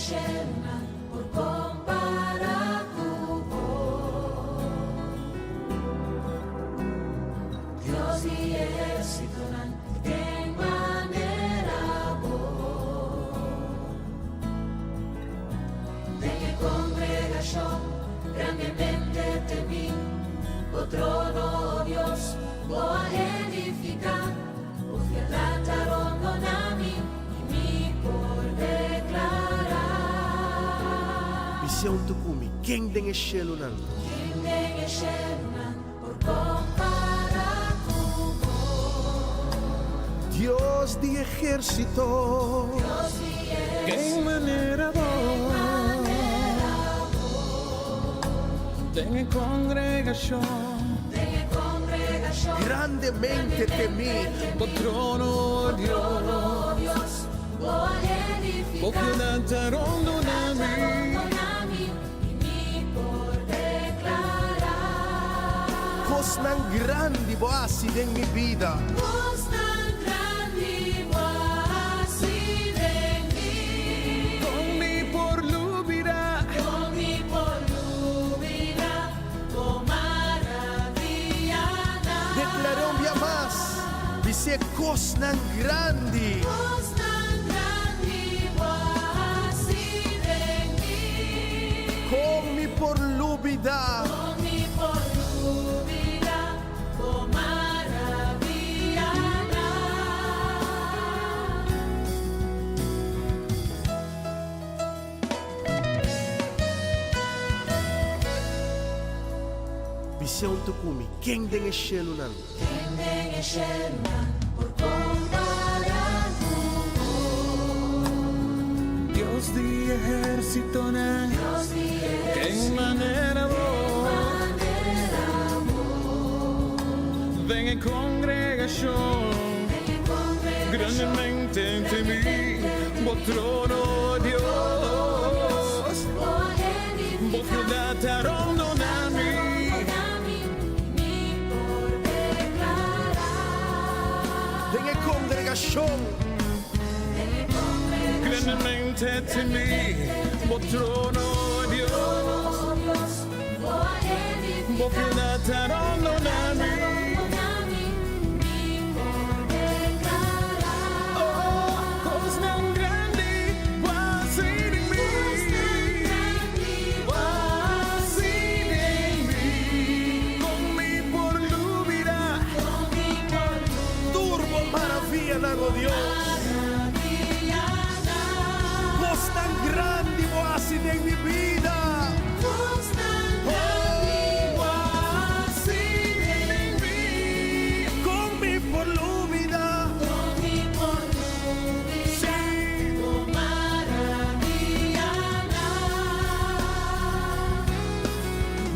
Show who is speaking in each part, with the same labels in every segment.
Speaker 1: shelunan por kompará ku bo? Dios di ehérsitonan, ken manera bo? Den e kongregashon grandemente temí, bo trono, o Dios, bo a edifiká. Bo fieldat ta rondoná mi, i mi por deklará.
Speaker 2: Bis'é un tukumi, Ken den e shelunan?
Speaker 1: Ken den e shelunan por kompará ku bo?
Speaker 2: Dios di ehérsito.
Speaker 1: Dios di ehérsito.
Speaker 3: Ken manera bo?
Speaker 1: Ken manera bo?
Speaker 3: Den e kongregashon.
Speaker 1: Den e kongregashon.
Speaker 2: Grandemente temí.
Speaker 3: Bo trono, o Dios.
Speaker 1: Bo a edifiká.
Speaker 3: Bo fieldat ta rondoná mi.
Speaker 1: Ta rondoná mi, i mi por deklará.
Speaker 2: Kosnan grandi bo a hasi den mi bida.
Speaker 1: Kosnan grandi bo a hasi den mi.
Speaker 3: Kon mi por lubidá.
Speaker 1: Kon mi por lubidá. Bo maravianan.
Speaker 2: Deklar'é un bia mas. Bis'é kosnan grandi.
Speaker 1: Kosnan grandi bo a hasi den mi.
Speaker 2: Kon mi por lubidá.
Speaker 1: Kon mi por lubidá bo maravianan.
Speaker 2: Bis'é un tukumi, Ken den e shelunan?
Speaker 1: Ken den e shelunan por kompará ku bo?
Speaker 3: Dios di ehérsitonan,
Speaker 1: Dios di
Speaker 3: ken
Speaker 1: ehérsitonan,
Speaker 3: manera bo?
Speaker 1: ken manera bo?
Speaker 3: Den e kongregashon,
Speaker 1: Den e kongregashon,
Speaker 3: grandemente temí, bo trono, Dios, bo fieldat ta rondoná mi.
Speaker 2: Den e kongregashon.
Speaker 3: Grandemente temí, bo trono, Dios, bo fieldat ta rondoná mi. Oh, kosnan grandi bo a hasi den mi. Bo a hasi den mi. Kon mi por lubidá.
Speaker 2: Tur bo maravianan, o Dios. Kosnan grandi bo a hasi den mi bida.
Speaker 3: Bo a hasi den mi.
Speaker 2: Kon mi por lubidá. Sí.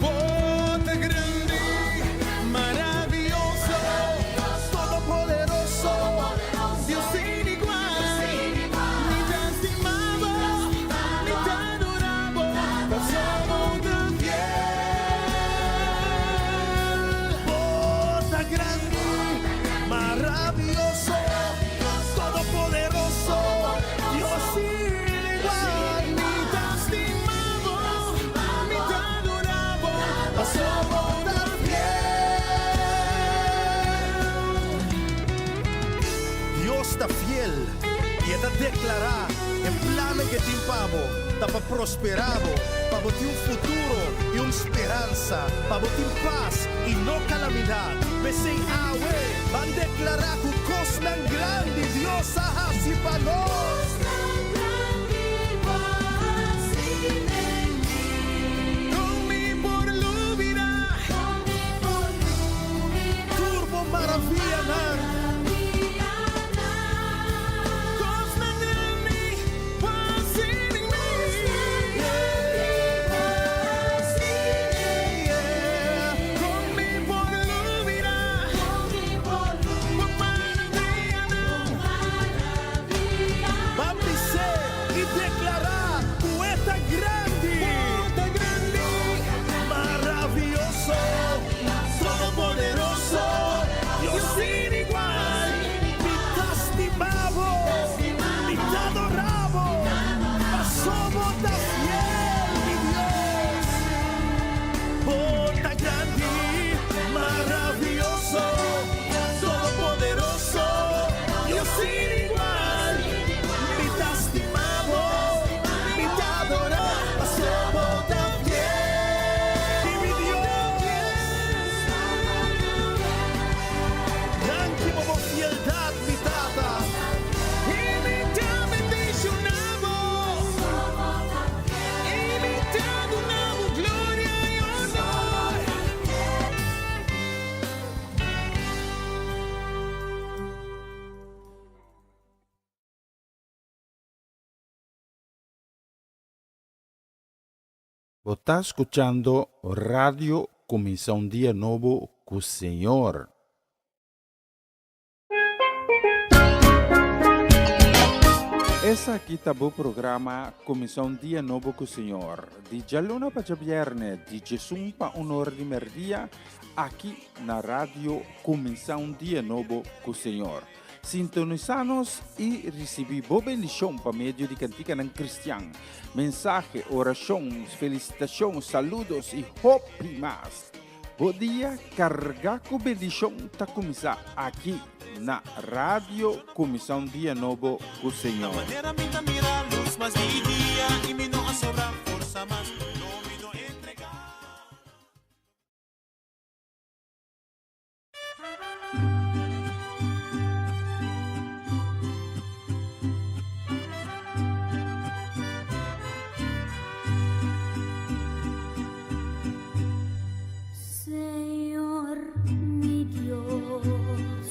Speaker 3: Bo ta grandi, maravioso,
Speaker 2: Todopoderoso.
Speaker 3: Dios sin igual. Mi ta stima bo, mi ta adorá bo, paso bo ta fiel.
Speaker 2: Bo ta grandi, maravioso, Todopoderoso, Dios sin igual.
Speaker 3: Mi ta stima bo, mi ta adorá bo, paso bo ta fiel.
Speaker 2: Dios ta fiel i e ta deklará e plannan ku e tin pa bo ta pa prosperá bo, pa bo tin un futuro i un speransa, pa bo tin pas i no kalamidat. P'esei awe ban deklará ku kosnan grandi Dios a hasi pa nos.
Speaker 3: Kon mi por lubidá.
Speaker 2: Tur bo maravianan.
Speaker 3: Kosnan grandi bo a hasi den mi. Kon mi por lubidá. Bo maravianan.
Speaker 2: Ban
Speaker 4: Bo ta skuchando Radio Kuminsá un Dia Nobo ku Señor. Esaki ta bo programa Kuminsá un Dia Nobo ku Señor, di djaluna pa djabièrnè, di djesun pa un ora di mèrdia, aki na Radio Kuminsá un Dia Nobo ku Señor. Sintonisá nos i risibí bo bendishon pa medio di kantikanan kristian, mensahe, orashon, felisitashon, saludos i hopi mas. Bo dia kargá ku bendishon ta kuminsá aki na Radio Kuminsá un Dia Nobo ku Señor.
Speaker 1: Señor mi Dios,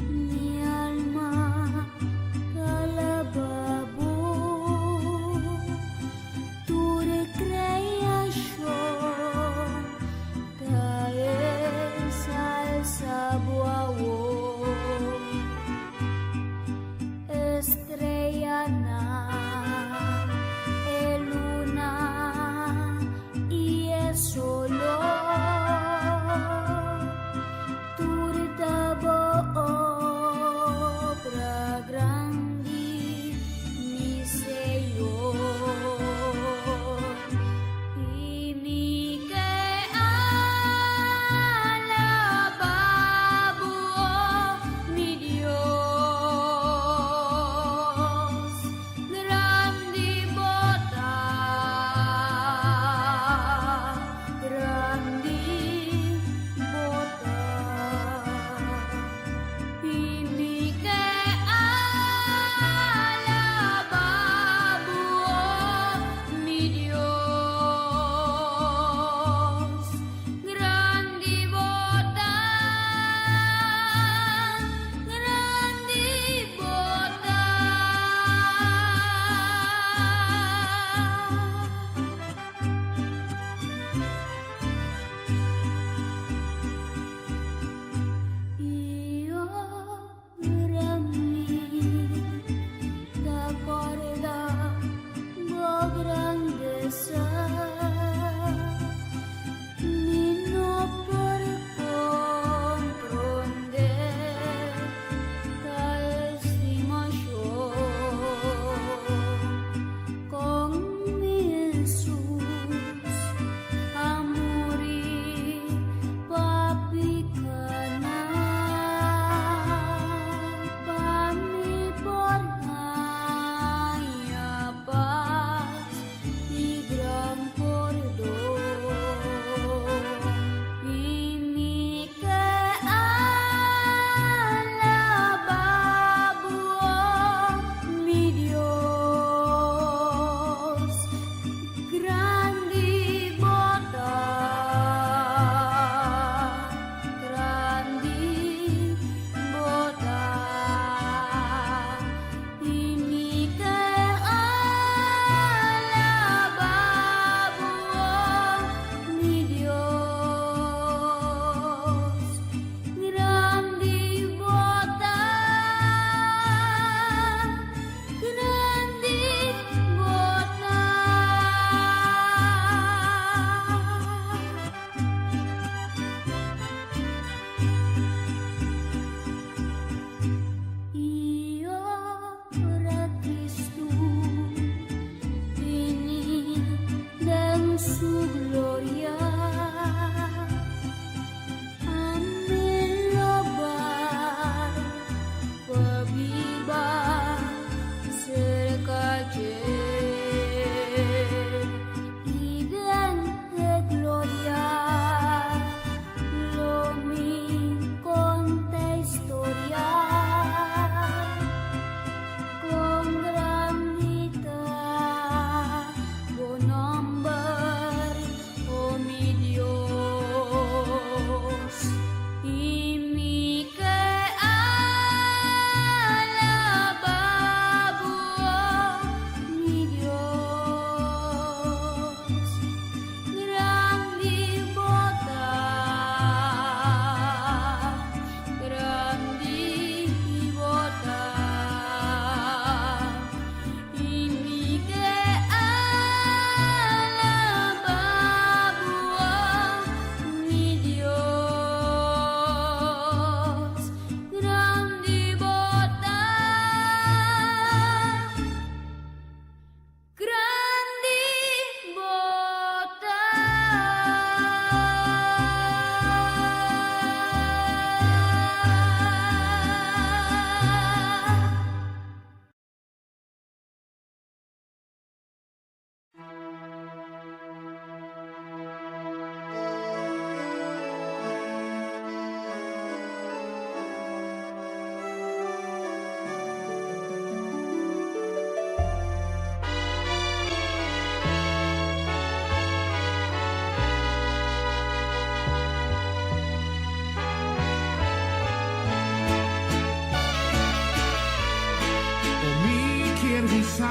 Speaker 1: mi alma ta alaba bo.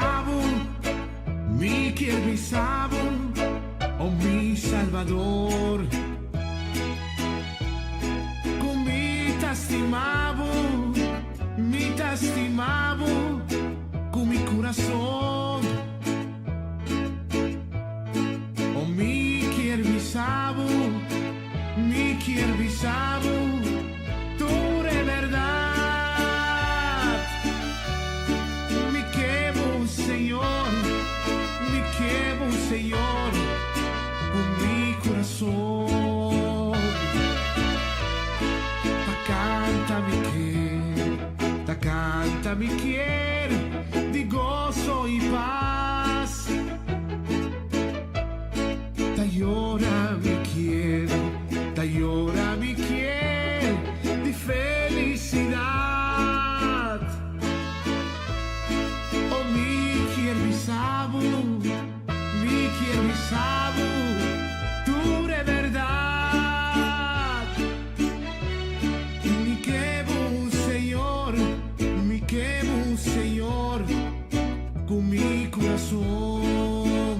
Speaker 3: bisabo, mi kier bisabo, oh mi Salvador. Ku mi ta stimabo, mi ta stimabo, ku mi kurason. Oh mi kier bisabo, mi kier bisabo, tur e bèrdat. Mi ke bo, Señor, mi ke bo, Señor, ku mi kurason. Ta kanta mi kier, ta kanta mi kier, di goso i pas. Ta yora mi kier, ta yora mi kier, di felisidat. Oh mi kier bisabo, mi kier bisabo, tur e bèrdat. Mi ke bo, Señor, mi ke bo, Señor, ku mi kurason.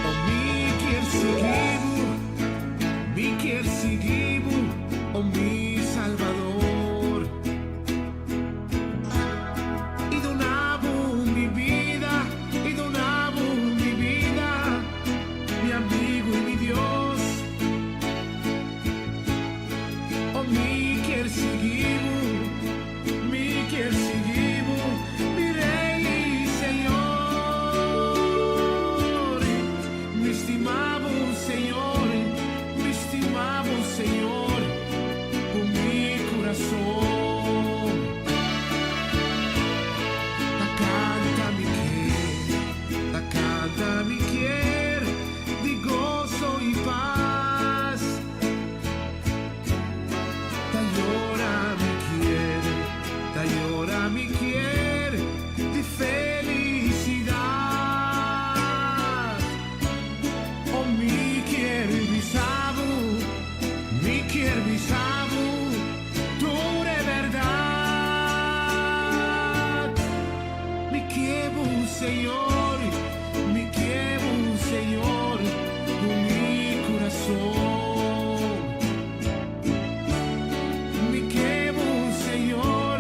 Speaker 3: Oh mi kier sigui bo, mi kier sigui bo, oh mi Salvador. I duna bo mi bida, i duna bo mi bida, mi amigu i mi Dios. Oh mi kier sigui bo, mi kier sigui bo, mi Rei i Señor. Mi stima bo, Señor, mi stima bo, Señor, ku mi kurason. Ta kanta mi kier, ta kanta mi kier, di goso i pas. Ta yora mi kier, ta yora mi kier, di felisidat. Oh mi kier bisabo, mi kier bisabo, tur e bèrdat. Mi ke bo, Señor, mi ke bo, Señor, ku mi kurason. Mi ke bo, Señor,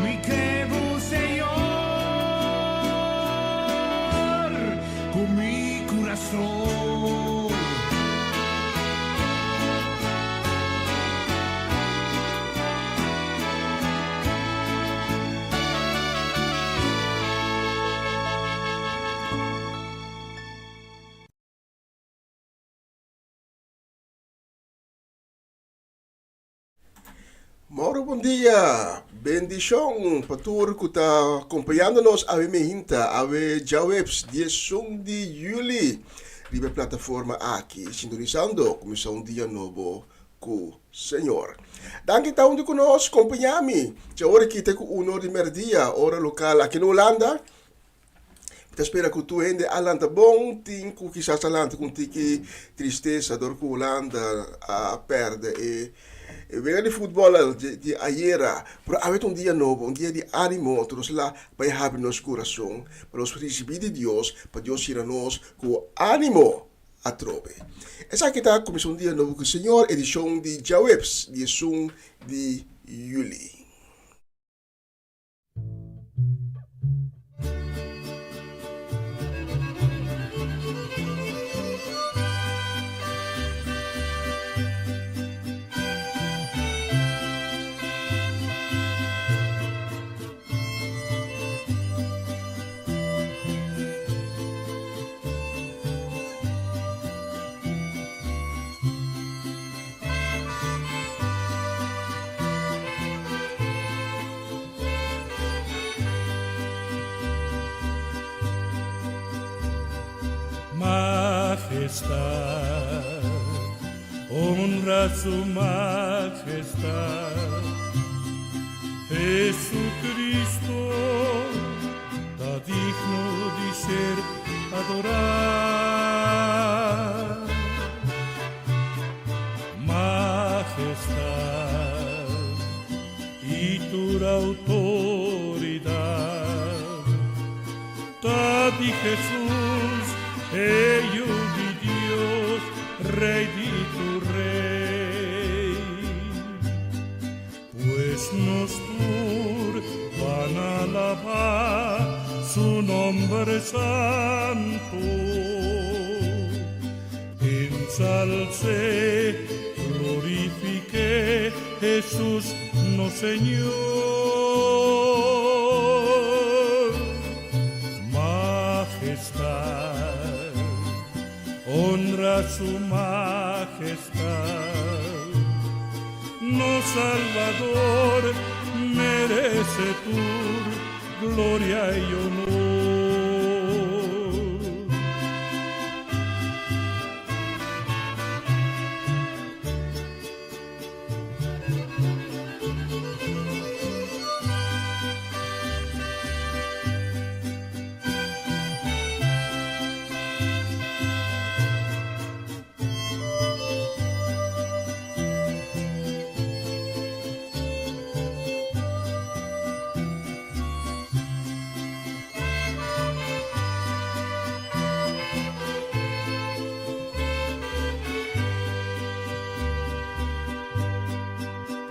Speaker 3: mi ke bo, Señor, ku mi kurason.
Speaker 5: Mauro bon dia, bendishon pa tur ku ta kompañando nos awe mehinta, awe djaweps 11 di juli riba e plataforma aki, sintonisando kuminsá un dia nobo ku Señor. Danki ta huntu ku nos, kompañá mi djaora aki te ku uno di mèrdia, ora lokal aki na Hulanda. Mi ta spera ku tur hende a lanta bon, tin ku kisas a lanta ku un tiki tristesa dor ku Hulanda a pèrdè e wega di futbòl di ayera. Pero awe ta un dia nobo, un dia di ánimo, anto nos la bai habri nos kurason pa nos risibí di Dios, pa Dios yena nos ku ánimo atrobe. Esaki ta kuminsá un dia nobo ku Señor, edishon di djaweps, diesun di yüli.
Speaker 6: Majestad, honra su majestad. Jesucristo ta digno di ser. adorar. Majestad y tu autoridad. Ta di Jesús, e Yu di Dios, Rey di tur rey. Pues nos tur ban alabá su nomber santo. Ensalcé, glorifiqué Jesús nos Señor. Majestad, honra su majestad. Nos Salvador merece tu gloria y honor.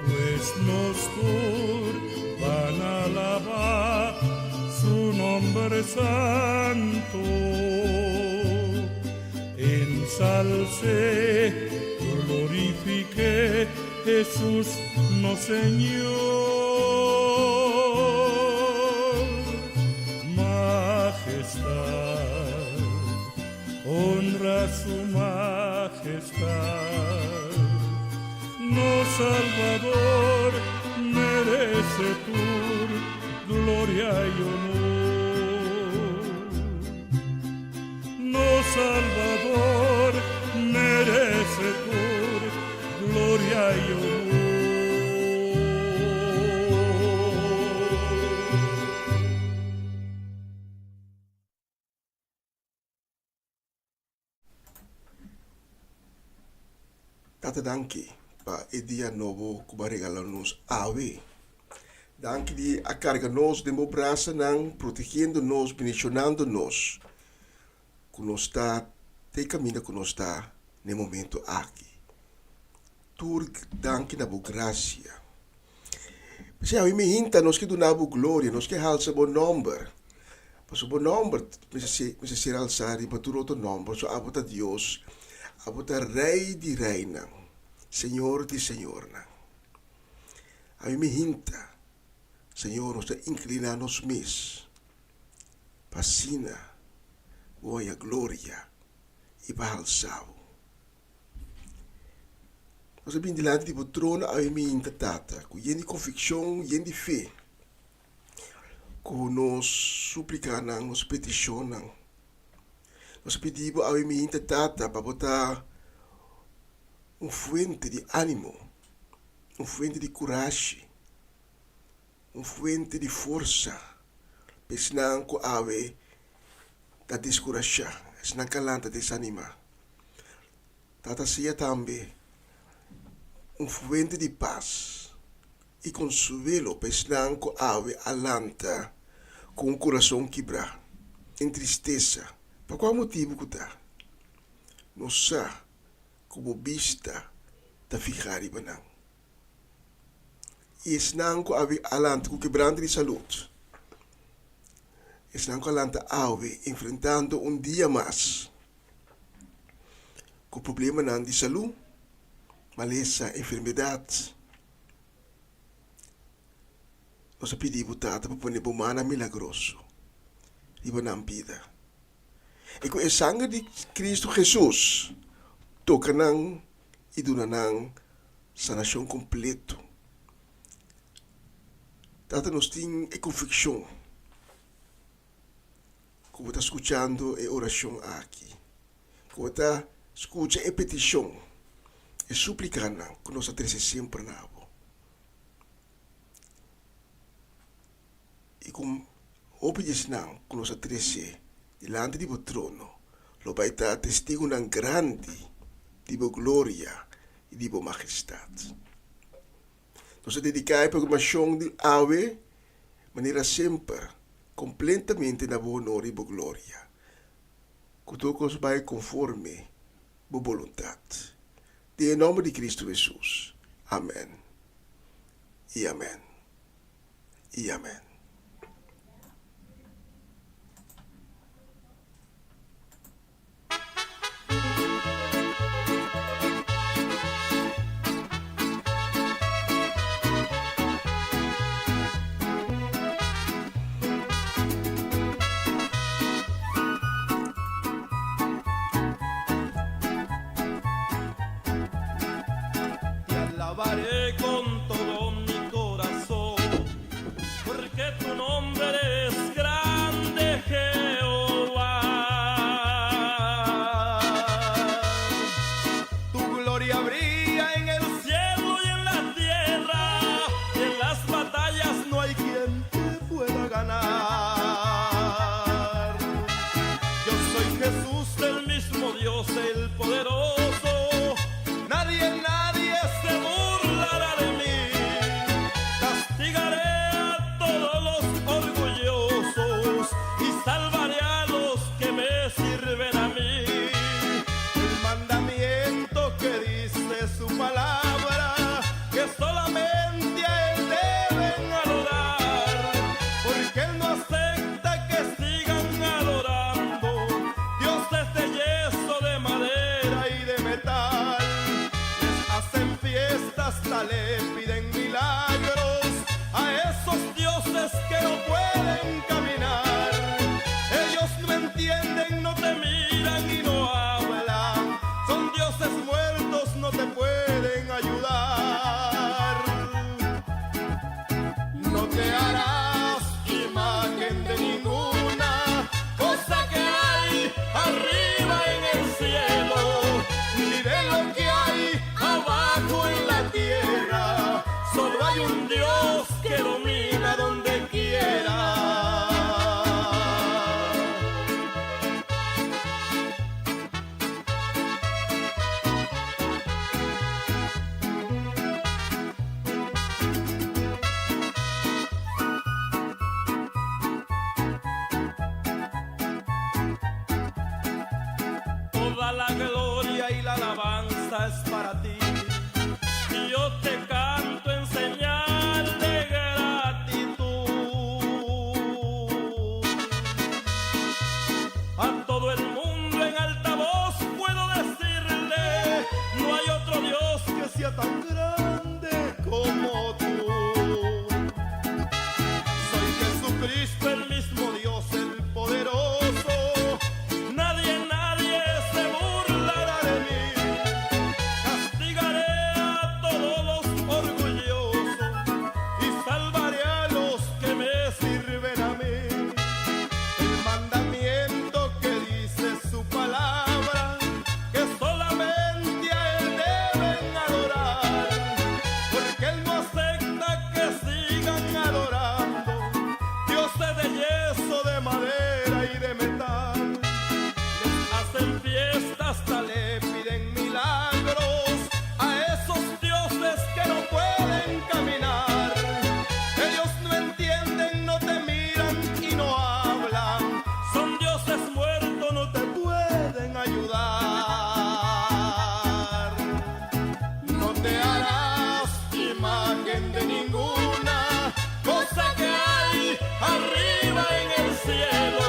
Speaker 6: Pues nos tur ban alabá su nomber santo. Ensalcé, glorifiqué Jesús nos Señor. Majestad, honra su majestad. Nos Salvador merece tu gloria y honor. Nos Salvador merece tu gloria y honor.
Speaker 5: Tata danki pa e dia nobo ku bo a regala nos awe. Danki di a karga nos den bo brasanan, protegiendo nos, bendishonando nos, ku nos ta te kaminda ku nos ta na e momento aki. Tur danki na bo grasia. P'esei awe mi hinta nos ke duna bo gloria, nos ke halsa bo nòmber. Pasobra bo nòmber mester ser halsá riba tur otro nòmber, pasobra abo ta Dios, abo ta Rei di reinan, Señor di señornan. Awe mi hinta, Señor, nos ta inkliná nos mes pa asina bo haña gloria i pa halsá bo. Nos a bin dilanti di bo trono awe minta, Tata, ku yen di konvikshon, yen di fe, ku nos suplikanan, nos petishonnan. Nos a pidi bo awe minta, Tata, pa bo ta un fuente di ánimo, un fuente di kurashi, un fuente di forsa pa esnan ku awe ta deskurashá, esnan ku a lanta desanimá. Tata sea tambe un fuente di pas i konsuelo pa esnan ku awe a lanta ku un kurason kibrá, den tristesa, pa kua motibu ku ta. Nos sa ku bo bista ta fihá riba nan. I esnan ku awe a lanta ku kebrante di salud, esnan ku a lanta awe enfrentando un dia mas ku problemanan di salú, malesa, enfermedat. Nos a pidi bo Tata pa pone bo mannan milagroso riba nan bida. I ku e sanger di Kristu Hesus toka nan i duna nan sanashon kompleto. Tata nos tin e konvikshon. Ku bo ta skuchando e orashon aki, ku bo ta skucha e petishon, e suplikanan ku nos a trese semper na bo. I ku hopi di esnan ku nos a trese. Dilanti di bo trono lo bai ta testigunan grandi di bo gloria i di bo magestat. Nos a dediká e programashon di awe manera semper kompletamente na bo honor i bo gloria. Ku tur kos bai konforme bo boluntat. Den e nòmber di Kristu Hesus. Amèn i amèn i amèn.
Speaker 6: Te alabaré con todo mi corazón, porque tu nombre es grande, Jehová. Tu gloria brilla en el cielo y en la tierra, y en las batallas no hay quien te pueda ganar. Yo soy Jesús, el mismo Dios, el poderoso. Nadie, nadie se burlará de mí. Castigaré a todos los orgullosos y salvaré a los que me sirven a mí. El mandamiento que dice su palabra, que solamente a él deben adorar, porque él no acepta que sigan adorando dioses de yeso, de madera y de metal. Les hacen fiestas, hasta le piden milagros a esos dioses que no pueden caminar. Ellos no entienden, no te miran y no hablan. Son dioses muertos, no te pueden ayudar. No te harás imagen de ninguna cosa que hay arriba en el cielo, ni de lo que hay abajo en la tierra. Solo hay un Dios que domina donde quiera. Toda la gloria y la alabanza es para ti. Y yo te canto en señal de gratitud. A todo el mundo en alta voz puedo decirle, no hay otro Dios que sea tan grande como tú. Soy Jesucristo, el mismo Dios, el poderoso. Nadie, nadie se burlará de mí. Castigaré a todos los orgullosos y salvaré a los que me sirven a mí. El mandamiento que dice su palabra, que solamente a él deben adorar, porque él no acepta que sigan adorando dioses de yeso, de madera y de metal. Les hacen fiestas, hasta le piden milagros a esos dioses que no pueden caminar. Ellos no entienden, no te miran y no hablan. Son dioses muertos, no te pueden ayudar. No te harás imagen de ninguna cosa que hay arriba en el cielo,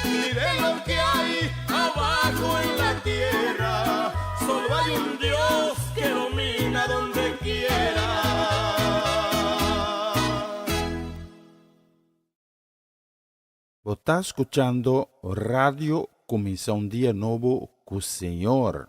Speaker 6: ni de lo que hay abajo en la tierra. Solo hay un Dios que domina donde quiera.
Speaker 4: Bo ta skuchando Radio Kuminsá un Dia Nobo ku Señor.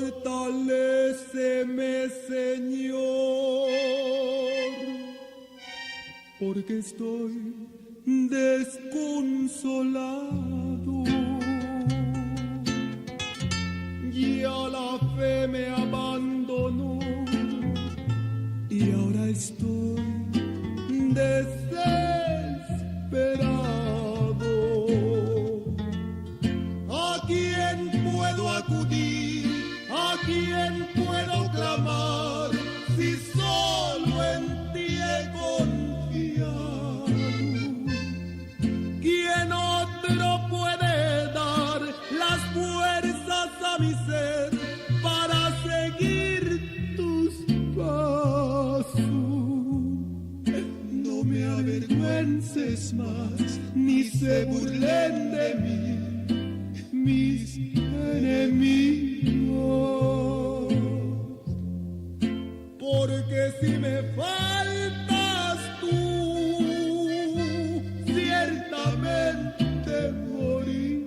Speaker 3: Fortaléceme, Señor, porque estoy desconsolado. Ya la fe me abandonó y ahora estoy desesperado. ¿A quién puedo acudir? ¿A quién puedo clamar? Si solo en ti he confiado. ¿Quién otro puede dar las fuerzas a mi ser para seguir tus pasos? No me avergüences más, ni se burlen de mí mis enemigos. Porque si me faltas tú, ciertamente moriré.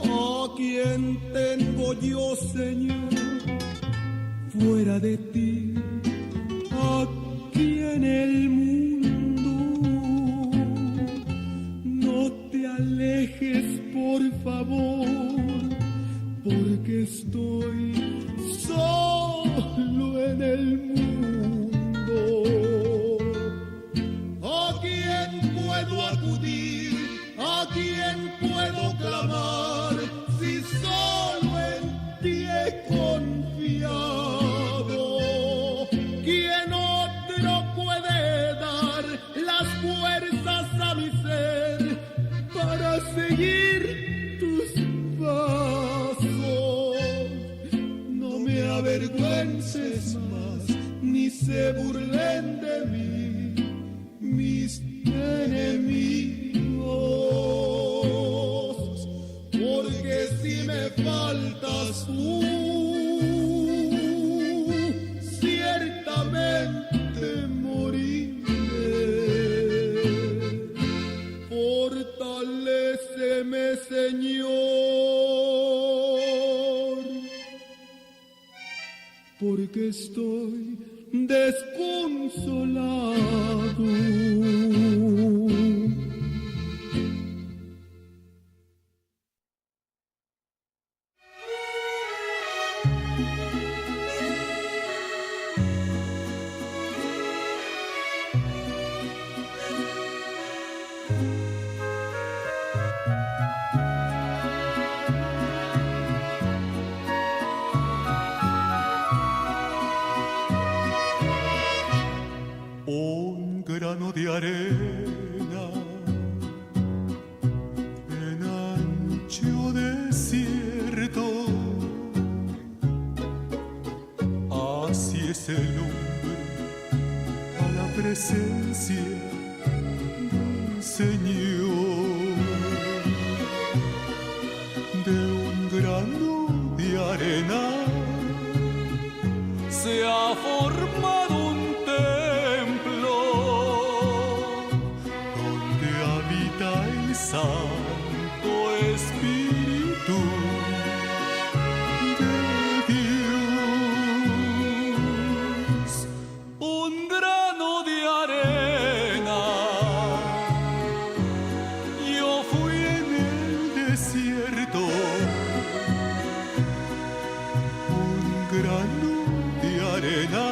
Speaker 3: ¿A quién tengo yo, Señor, fuera de ti? Aquí en el mundo. No te alejes, por favor, porque estoy solo en el mundo. ¿A quién puedo acudir? ¿A quién puedo clamar? Si solo en ti he confiado. ¿Quién otro puede dar las fuerzas a mi ser para seguir tus pasos? No me avergüences más, ni se burlen de mí mis enemigos, porque si me faltas tú, ciertamente moriré. Fortaléceme, Señor, porque estoy desconsolado.
Speaker 6: Un grano de arena en ancho desierto. Así es el hombre a la presencia del Señor. De un grano de arena se ha formado un templo donde habita el Santo Espíritu de Dios. Un grano de arena, yo fui en el desierto. Un grano de arena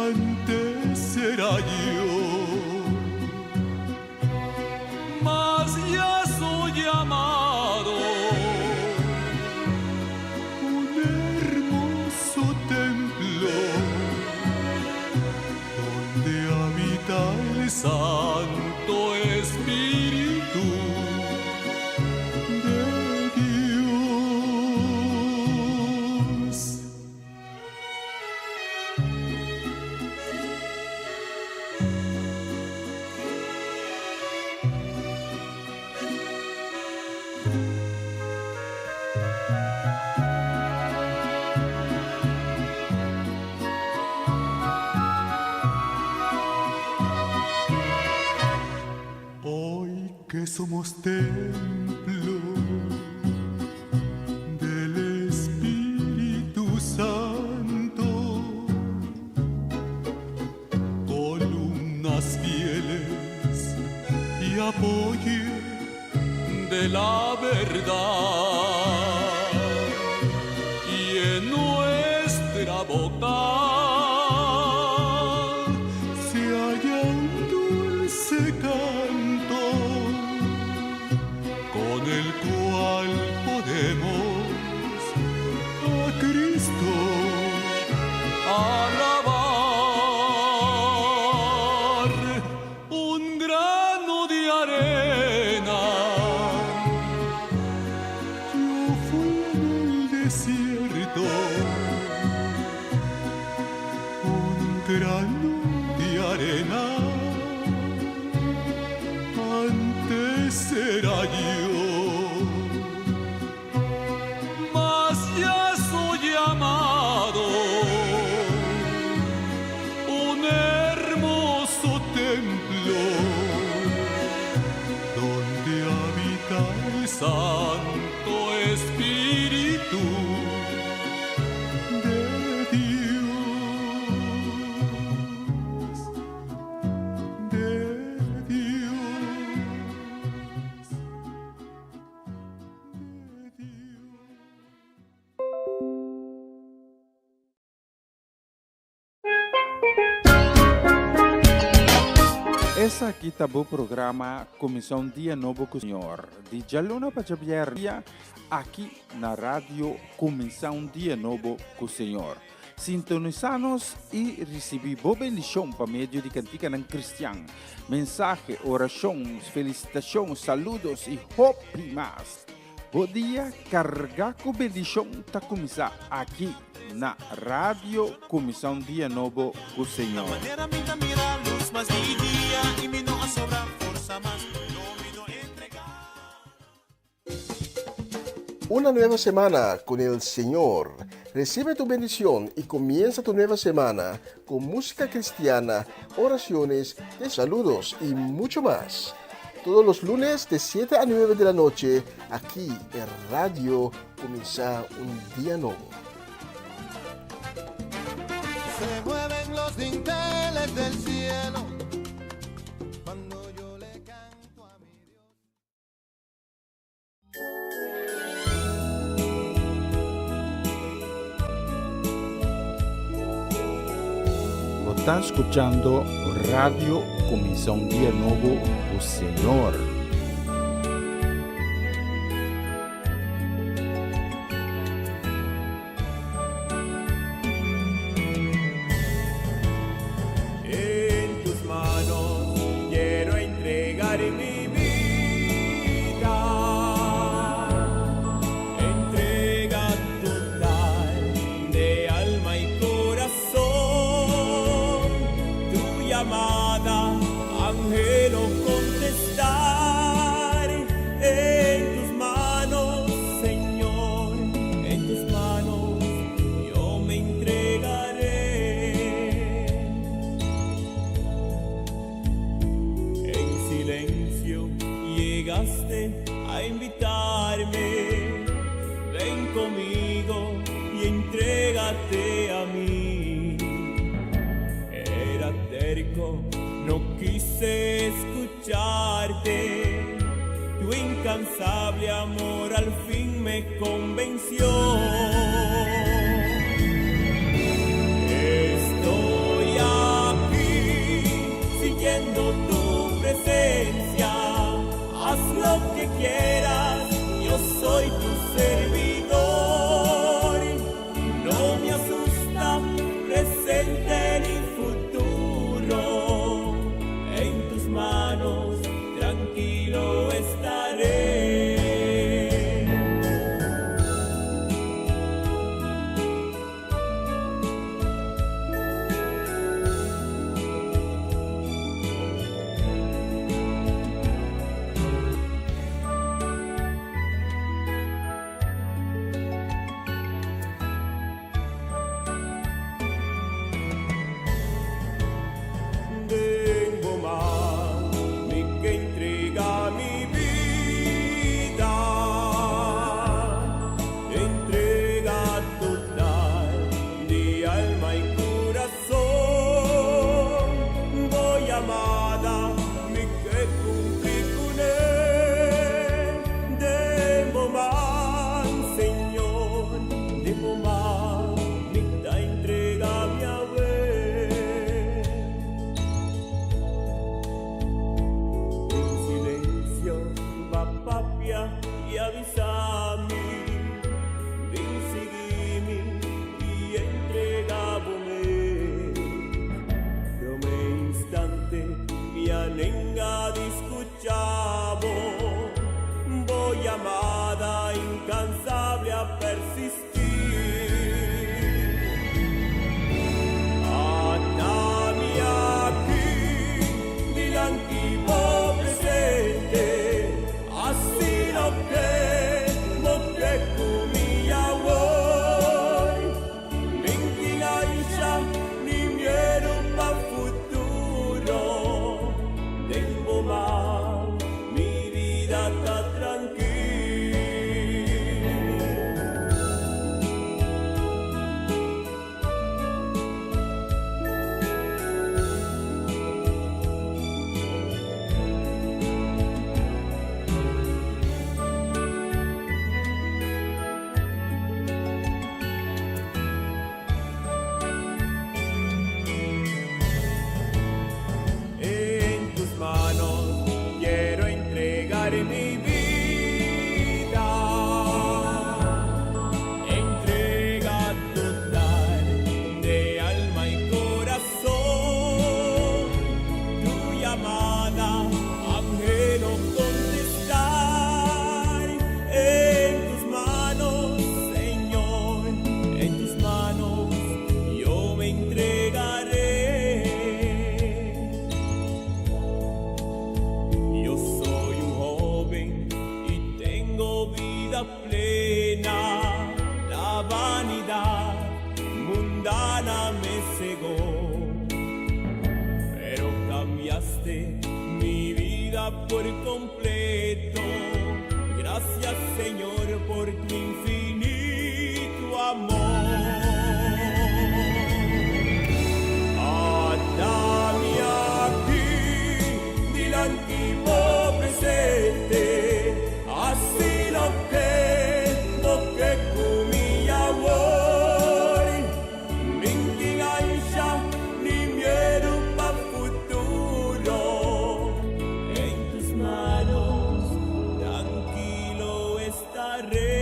Speaker 6: antes era yo, mas ya soy llamado un hermoso templo donde habita el Santo Espíritu de Dios.
Speaker 7: Somos templo del Espíritu Santo, columnas fieles y apoyo de la verdad. Y en nuestra boca se halla un dulce canto con el cual podemos a Cristo alabar. Un grano de arena yo fui en el desierto, un grano de arena antes era yo, mas ya soy amado, un hermoso templo donde habita el Santo Espíritu de Dios, de Dios, de Dios.
Speaker 4: Esaki ta bo programa Kuminsá un Dia Nobo ku Señor, di djaluna pa djabièrnè aki na Radio Kuminsá un Dia Nobo ku Señor. Sintonisá nos i risibí bo bendishon pa medio di kantikanan kristian, mensahe, orashon, felisitashon, saludos i hopi mas. Bo dia kargá ku bendishon ta kuminsá aki na Radio Kuminsá un Dia Nobo ku Señor.
Speaker 5: Una nueva semana con el Señor. Recibe tu bendición y comienza tu nueva semana con música cristiana, oraciones, saludos y mucho más. Todos los lunes de 7 a 9 de la noche, aquí en Radio Comienza un Día Nuevo.
Speaker 8: Se mueven los dinteles del cielo cuando yo le canto a mi Dios.
Speaker 4: Bo ta skuchando Radio Kuminsá un Dia Nobo ku Señor.
Speaker 6: En tus manos quiero entregar mi vida. Entrega total de alma y corazón. Tu llamada, anhelo contestar. En tus manos, Señor, en tus manos yo me entregaré. En silencio llegaste a invitarme. Ven conmigo y entrégate a mí. Era terco, no quise escucharte. Tu incansable amor al fin me convenció. Estoy aquí sintiendo tu presencia. Haz lo que quieras, yo soy tu servidor. No me asusta presente ni futuro. En tus manos tranquilo estaré. por completo. Gracias Señor por tu infinito amor. Atami aki dilanti bo presente, hasi loke bo ke ku mi awor. Mi'n tin ansha ni miedu pa futuro. En tus manos trankilo estaré.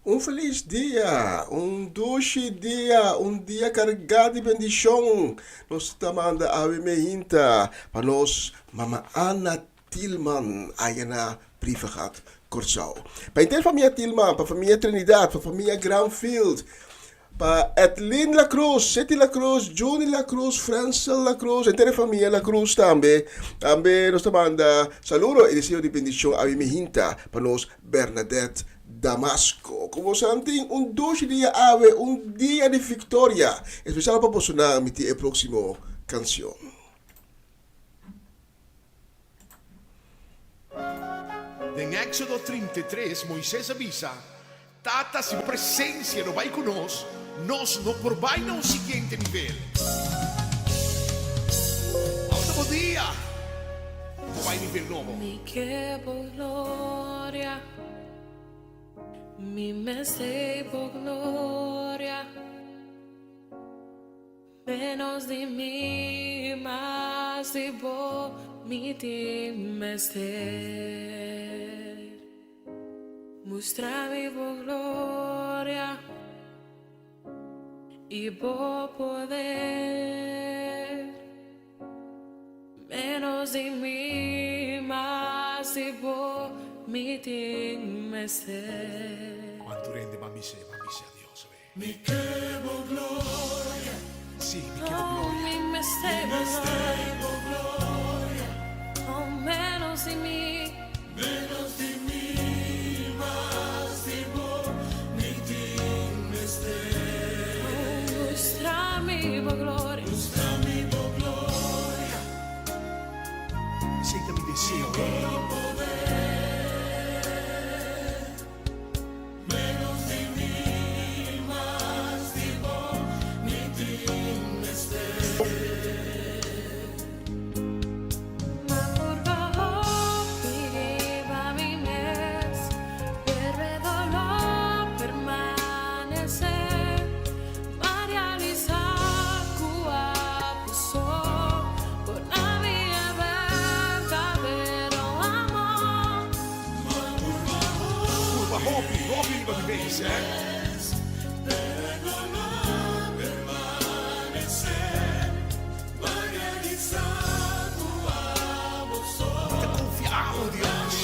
Speaker 5: Un felis dia, un dushi dia, un dia kargá di bendishon. Nos ta manda awe meinta pa nos Mama Ana Tilman aya na Brievengat, Kòrsou. Pa henter famia Tilman, pa famia Trinidad, pa famia Granfield, pa Edlin La Cruz, City La Cruz, Juni La Cruz, Frensel La Cruz, henter e famia La Cruz tambe. Tambe nos ta manda saludo y deseo di bendicion awe mihinta pa nos Bernadette Damasco. Ku bosonan tin un dushi dia awe, un dia di victoria. Especial pa bosonan mi tin e proximo cancion.
Speaker 3: Den Éxodo 33, Moisés a bisa, Tata, si bo presencia no bai cu nos, nos no por bai na un siguiente nivel. Awe ta bo dia pa bai nivel nobo.
Speaker 1: Mi ke bo gloria, mi mester bo gloria. Menos di mi, mas di bo mi tin mester. Mustra mi bo gloria i bo poder. Menos di mi, mas di bo mi tin mester.
Speaker 3: Cuantu rende ban bis'é, ban bis'é a Dios, awe.
Speaker 1: Mi ke bo gloria.
Speaker 3: Sí, mi ke bo gloria.
Speaker 1: Oh, mi mester bo gloria. Oh, menos di mi.
Speaker 6: Menos di mi, mas di bo mi tin mester.
Speaker 1: Oh, mustra mi bo gloria.
Speaker 6: Mustra mi bo gloria.
Speaker 3: Esei ta mi deseo.
Speaker 6: Bo poder. Menos di mi, mas di bo mi tin mester.
Speaker 1: Ma purba hopi riba mi mes, pero e dolor permanece. Ma realisa cu abo so por na mi e berdadero amor.
Speaker 3: Purba hopi, hopi riba mi mes, eh. Mi ta confia abo, Dios.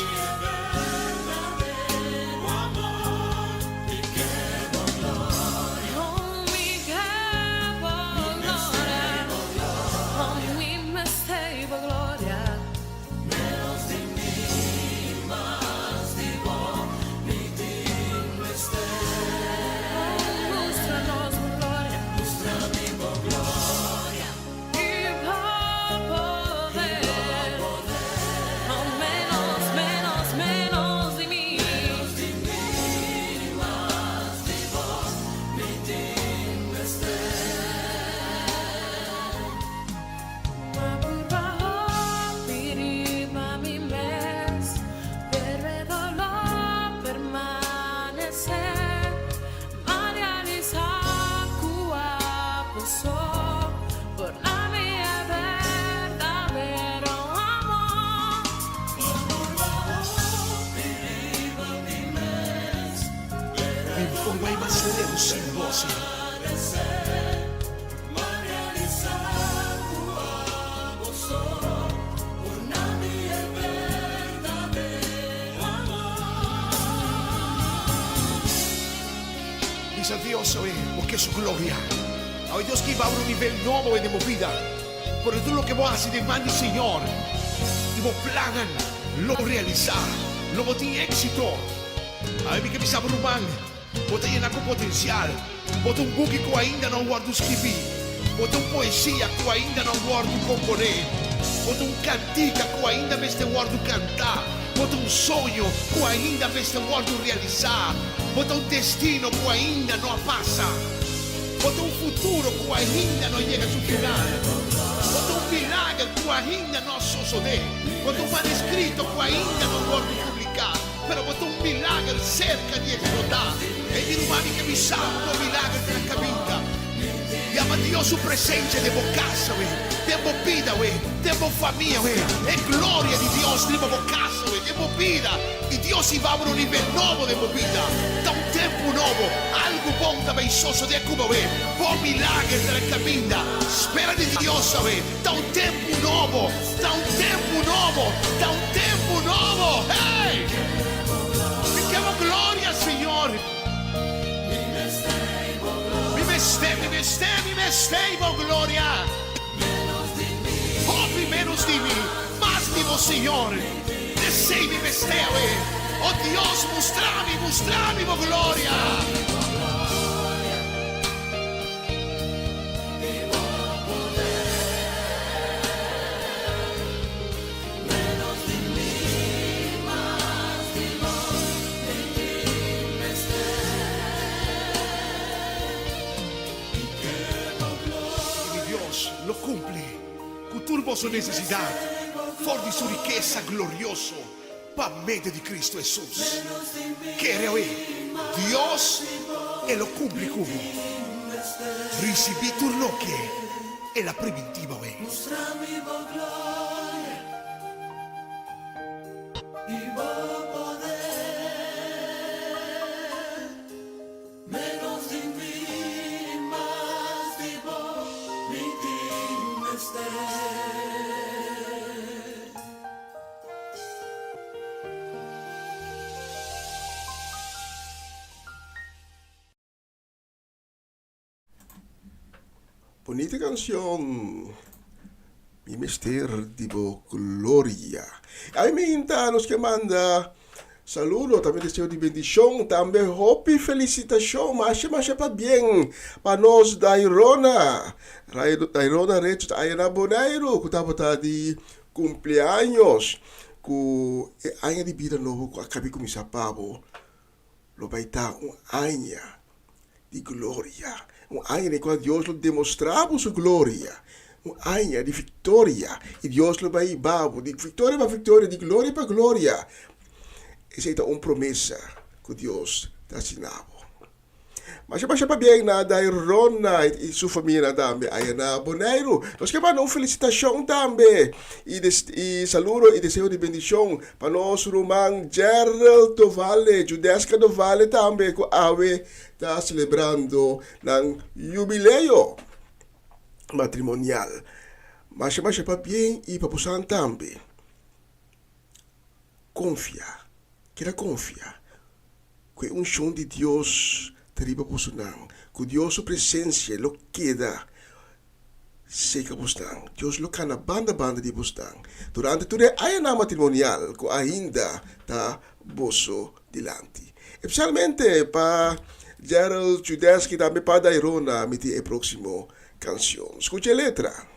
Speaker 6: Menos di mi, mas di bo mi tin mester.
Speaker 3: Dios, Señor. Bisa Dios awe, bo ke su gloria. Awe Dios ke hiba bo na un nivel nobo den bo bida. Pero tur loke bo hasi den man di Señor i bo plannan lo realisá, lo bo tin éksito. Awe mi ke bisa bo ruman, bo ta yena ku potensial. Bo ta un buki ku ainda no a wòrdu skibí. Bo ta un poesia ku ainda no a wòrdu komponé. Bo ta un kantika ku ainda mester wòrdu kantá. Bo ta un soño ku ainda mester wòrdu realisá. Bo ta un destino ku ainda no a pasa. Bo ta un futuro ku ainda no a yega su final. Bo ta un milager ku ainda no a sosodé. Bo ta un manuskrito ku ainda no a wòrdu publiká. Pero bo ta un milager serka di eksplotá. E mi ruman mi ke bisa bo bo milager ta na kaminda. Yama Dios su presensia den bo kasa we, den bo bida we, den bo famia we. E gloria di Dios riba bo kasa we, den bo bida. I Dios hiba bo na un nivel nobo den bo bida. Ta un tempu nobo. Algu bon ta bay sosodé ku bo we. Bo milager ta na kaminda. Spera di Dios awe. Ta un tempu nobo. Ta un tempu nobo. Ta un tempu nobo. Hey! Mi ke bo gloria, Señor. Mi mester, mi mester, mi mester bo gloria. Hopi menos di mi, mas di bo, Señor. Esei mi mester awe. O Dios, mustra mi, mustra mi bo gloria. I mi Dios lo cumpli cu tur boso necesidad for di su rikesa glorioso pa medio di Cristo Hesus. Kere awe, Dios e lo cumpli cu bo. Ricibi tur loke El a priminti bo awe.
Speaker 8: Menos di mi, mas di bo mi tin mester.
Speaker 5: Bonita cancion Mi mester di bo gloria. Ay minta nos ke manda saludo tambe deseo di bendicion tambe hopi felicitacion masha masha pabien pa nos Dairona Dairona Recho ta aya na Boneiru ku tabata di cumpleaños ku e aña di bida nobo ku a kabi kuminsa pa bo lo bai ta un aña di gloria, un aña den cual Dios lo demostra bo su gloria, un aña di victoria, y Dios lo bai hiba bo di victoria pa victoria, di gloria pa gloria. Esey ta un promesa cu Dios ta haci na bo. Masha masha pabien na Dairona y su familianan tambe aya na Boneiru. Nos ke manda un felicitacion tambe y y saludo y deseo di bendicion Pa nos ruman Gerald Dovale, Judeska Dovale tambe ku awe ta selebrando nan yubileo matrimonial. Masha masha pabien i pa bosan tambe. Konfia, keda konfia ku e unshon di Dios ta riba bosonan, ku Dios su presensia lo keda Seka bosnan, Dios lo kana banda banda di bosnan durante tur e añanan matrimonial ku ainda ta boso dilanti. Espesialmente pa Gerald Chudeski tambe pa Dairona mi tin e próksimo kanshon. Skucha e letra.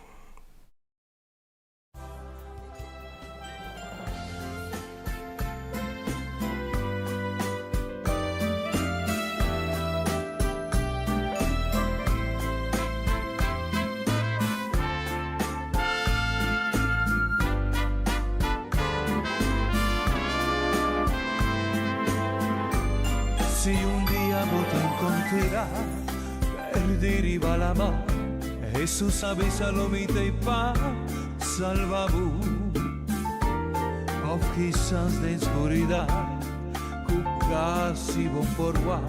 Speaker 7: Si un dia bo ta encontra perdi riba lama, Hesus a bisa lo mi t'ei pa salba bo. Of kisas den skuridat ku kasi bo por wak.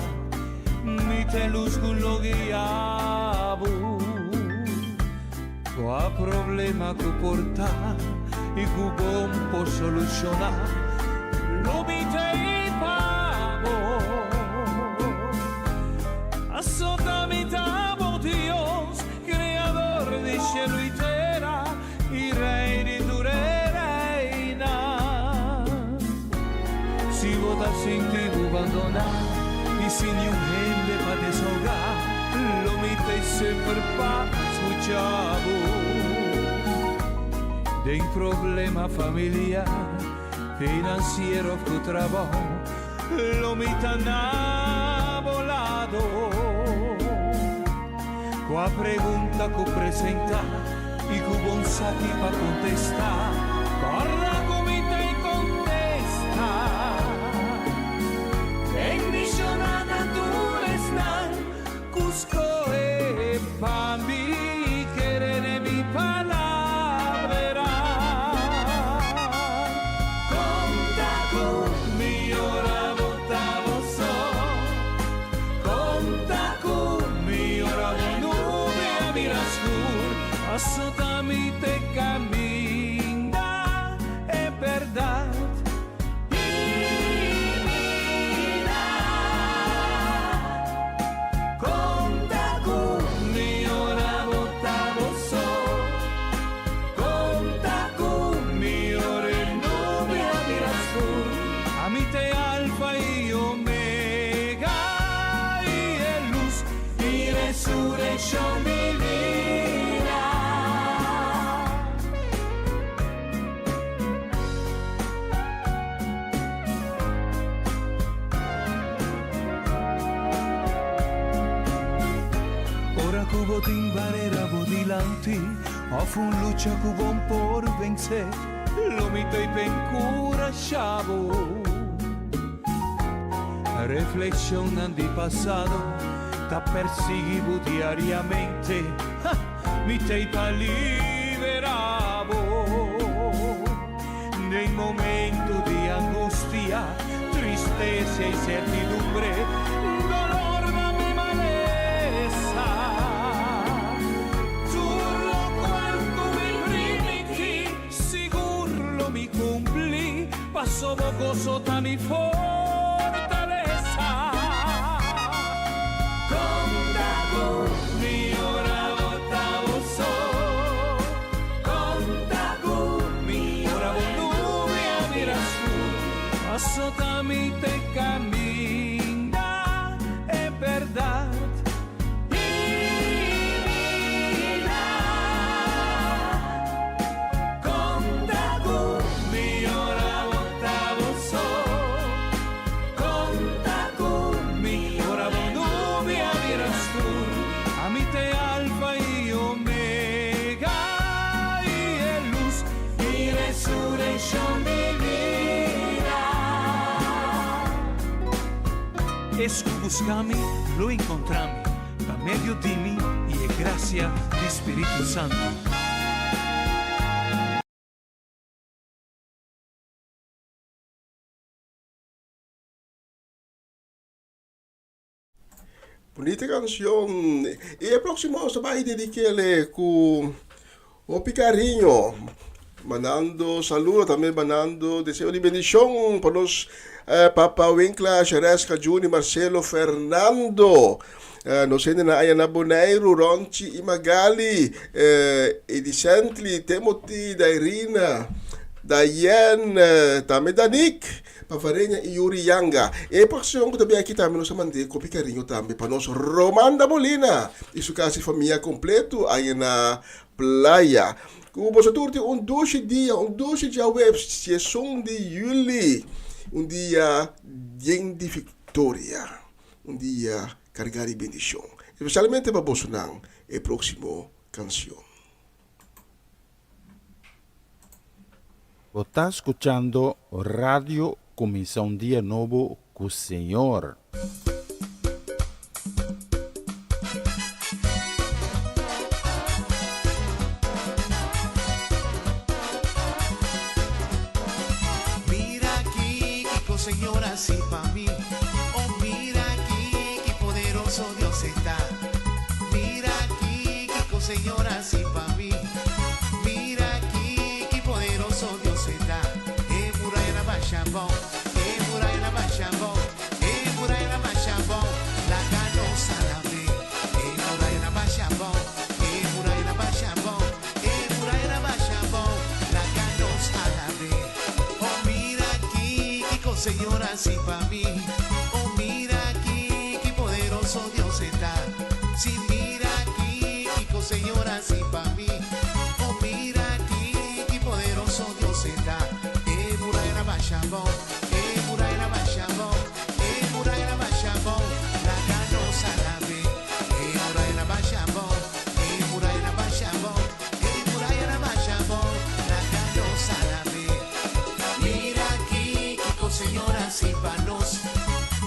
Speaker 7: Mi ta e lus ku lo guia bo. Kua problema ku por ta i ku bon por solushoná, lo mi t'ei pa bo. Asota mi ta bo Dios, Kreador di shelu i tera, i Rei di tur e reinan. Si bo ta sinti bo bandoná i sin niun hende pa desahogá, lo mi t'ei semper pa scucha bo. Den problema familiar, financiero of cu trabou, lo mi ta na bo lado. Cua pregunta cu presenta y cu bon sa ki pa contesta, corda cu mi ta e contesta. Bendiciona na tur esnan cu scohe pa mi kere den mi palabra. Conta cu mi ora bo ta bo so. Conta cu mi ora bo nube a bira scur. Paso ta mi te caminda e berdad i bida. Conta cu mi ora bo ta bo so. Conta cu mi ora e nube a bira scur. Ami t'e Alfa i Omega i e lus i resureccion di bida. Ora ku bo tin barera bo dilanti òf un lucha ku bo por vensé, lo mi ta i p'enkurashá bo. Reflekshonnan di pasado ta persiguí bo diariamente, ha, mi ta i pa liberá bo. Den momento di angustia, tristesa i sertidumbre, dolor na mi malesa. Tur lokual ku mi primintí, sigur lo mi kumpli, paso bo goso ta mi fortalesa. Konta ku mi ora bo ta bo so. Konta ku mi ora bo nube a bira skur. Paso ta mi te kaminda e bèrdat i bida. Konta ku mi ora bo ta bo so. Konta ku mi ora bo nube a bira skur. Ami t'e Alfa i Omega i e lus i resureccion di bida. Es ku buska mi lo enkontra mi, pa medio di mi i e grasia di Spiritu Santu.
Speaker 5: Bunita canción. Y e próximo nos ta bai dedikele ku hopi cariño. Mandando saludo tambe mandando deseo di bendicion pa nos eh, Papa Winkla, Shereska, Juni, Marcelo, Fernando. Eh, nos hende na aya na Boneiru, Ronchi y Magali, eh, Edicentli, Timothy, Dairina, Dayen, eh, tambe Danik. Pa Varenya i Yuri Yanga. E porcion ku ta bin aki tambe nos a mand'é kopi kariño tambe pa nos Romanda Molina i su kasi famia kompleto aña na Playa. Ku boso tur tin un dushi dia, un dushi djaweps, diesun di yuli, un dia yen di viktoria, un dia kargá di bendishon. Espesialmente pa bosonan e próksimo kansion.
Speaker 4: Bo ta skuchando Radio Kuminsá un Dia Nobo ku Señor.
Speaker 9: Mira aki kiko Señor hasi pa mi, oh mira aki ki poderoso.
Speaker 8: Señor hasi pa mi. Mira aki ki poderoso Dios e ta. E muraya a basha abou, e muraya a basha abou, e muraya a basha abou, laga nos alab'é. E muraya a basha abou, e muraya a basha abou, e muraya a basha abou, laga nos alab'é. Oh mira aki kiko Señor a hasi pa mi. Oh mira aki ki poderoso Dios e ta. Si mira aki kiko Señor a hasi pa mi. Oh mira aki ki poderoso Dios e ta. E muraya a basha abou, e muraya a basha abou, e muraya a basha abou, laga nos alab'é. E muraya a basha abou, e muraya a basha abou, e muraya a basha abou, laga nos alab'é. Mira aki kiko Señor a hasi pa nos.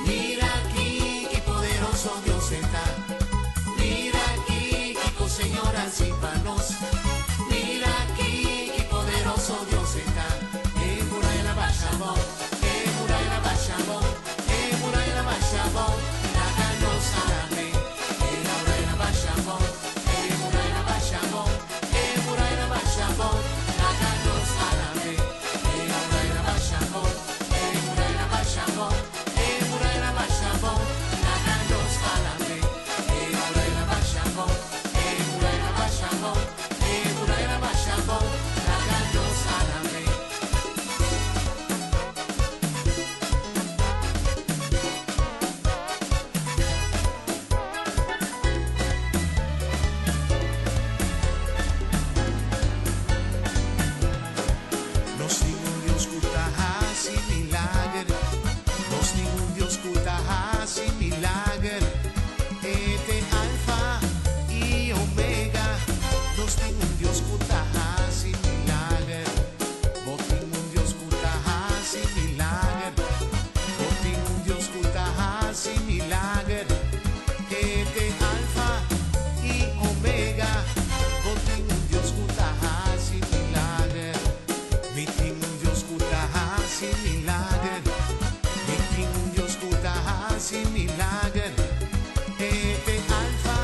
Speaker 8: Mira aki ki poderoso Dios e ta. Mira aki kiko Señor a hasi pa nos. Mira aki ki poderoso Dios e ta. E muraya a basha abou, e muraya a basha abou, e muraya a basha abou, laga nos alab'é. E muraya a basha abou, e muraya a basha abou, e muraya a basha abou, laga nos alab'é. E muraya a basha abou, e muraya a basha abou, e muraya a basha abou, laga nos alab'é. E muraya a basha abou, e muraya a basha abou, e muraya a basha abou, laga nos alab'é. Nos tin un Dios ku ta hasi milager. Nos tin un Dios ku ta hasi milager. E ta Alfa i Omega. Nos tin un Dios ku ta hasi milager. Bo tin un Dios ku ta hasi milager. Bo tin un Dios ku ta hasi milager. E ta Alfa i Omega. Bo tin un Dios ku ta hasi milager. Mi tin un Dios ku ta hasi milager. Mi tin un Dios ku ta hasi milager. E ta Alfa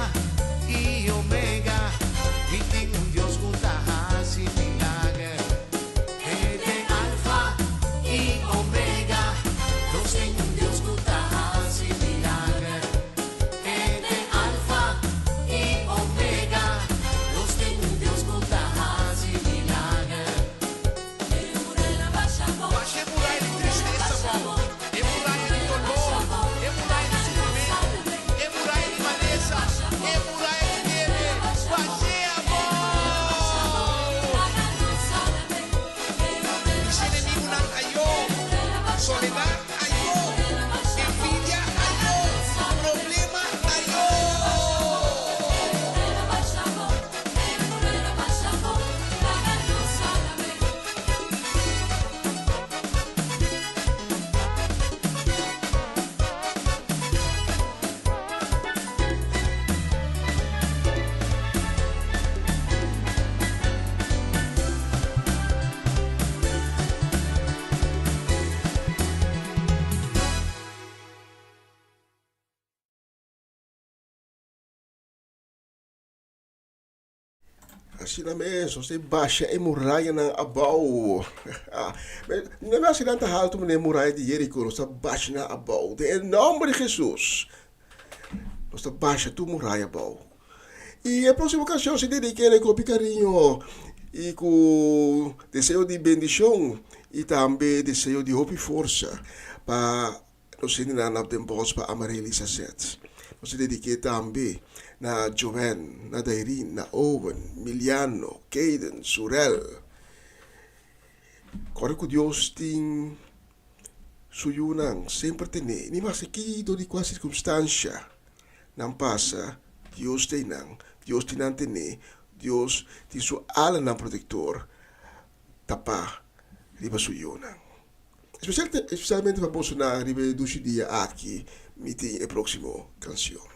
Speaker 8: i Omega. Mi tin un Dios ku ta hasi milager. E ta Alfa i Omega. Nos tin un Dios ku ta hasi milager. E ta Alfa i Omega. Nos tin un Dios ku ta hasi milager.
Speaker 3: Basha e muraya di tristesa, bo. E muraya di doló, e muraya di sufrimentu, e muraya di malesa, e muraya di debe. Bash'é abou! Bisa enemigunan ayó, soledat ayó, envidia ayó, problema ayó.
Speaker 5: Asina mes, nos ta basha e murayanan abou. No me asina ta haltu manera e muraya di Jeriko, nos ta basha nan abou. Den e nomber di Jesus, nos ta basha tur muraya abou. I e próximo canción se dedica ku hopi cariño i ku deseo di bendicion i tambe deseo di hopi forsa pa nos hendenan op Den Bosch pa Amarelisa Seth. Nos ta dedik'é tambe na Joanne, na Dairin, na Owen, Miliano, Kayden, Surel. Kòrda ku Dios tin su yunan semper ten'é, ni maske ki dor di kua sirkunstansha nan pasa, Dios ta einan, Dios tin nan ten'é, Dios tin su alanan protektor tapá riba su yunan. Especialmente pa boso nan riba e dushi dia aki mi tin e proximo cancion.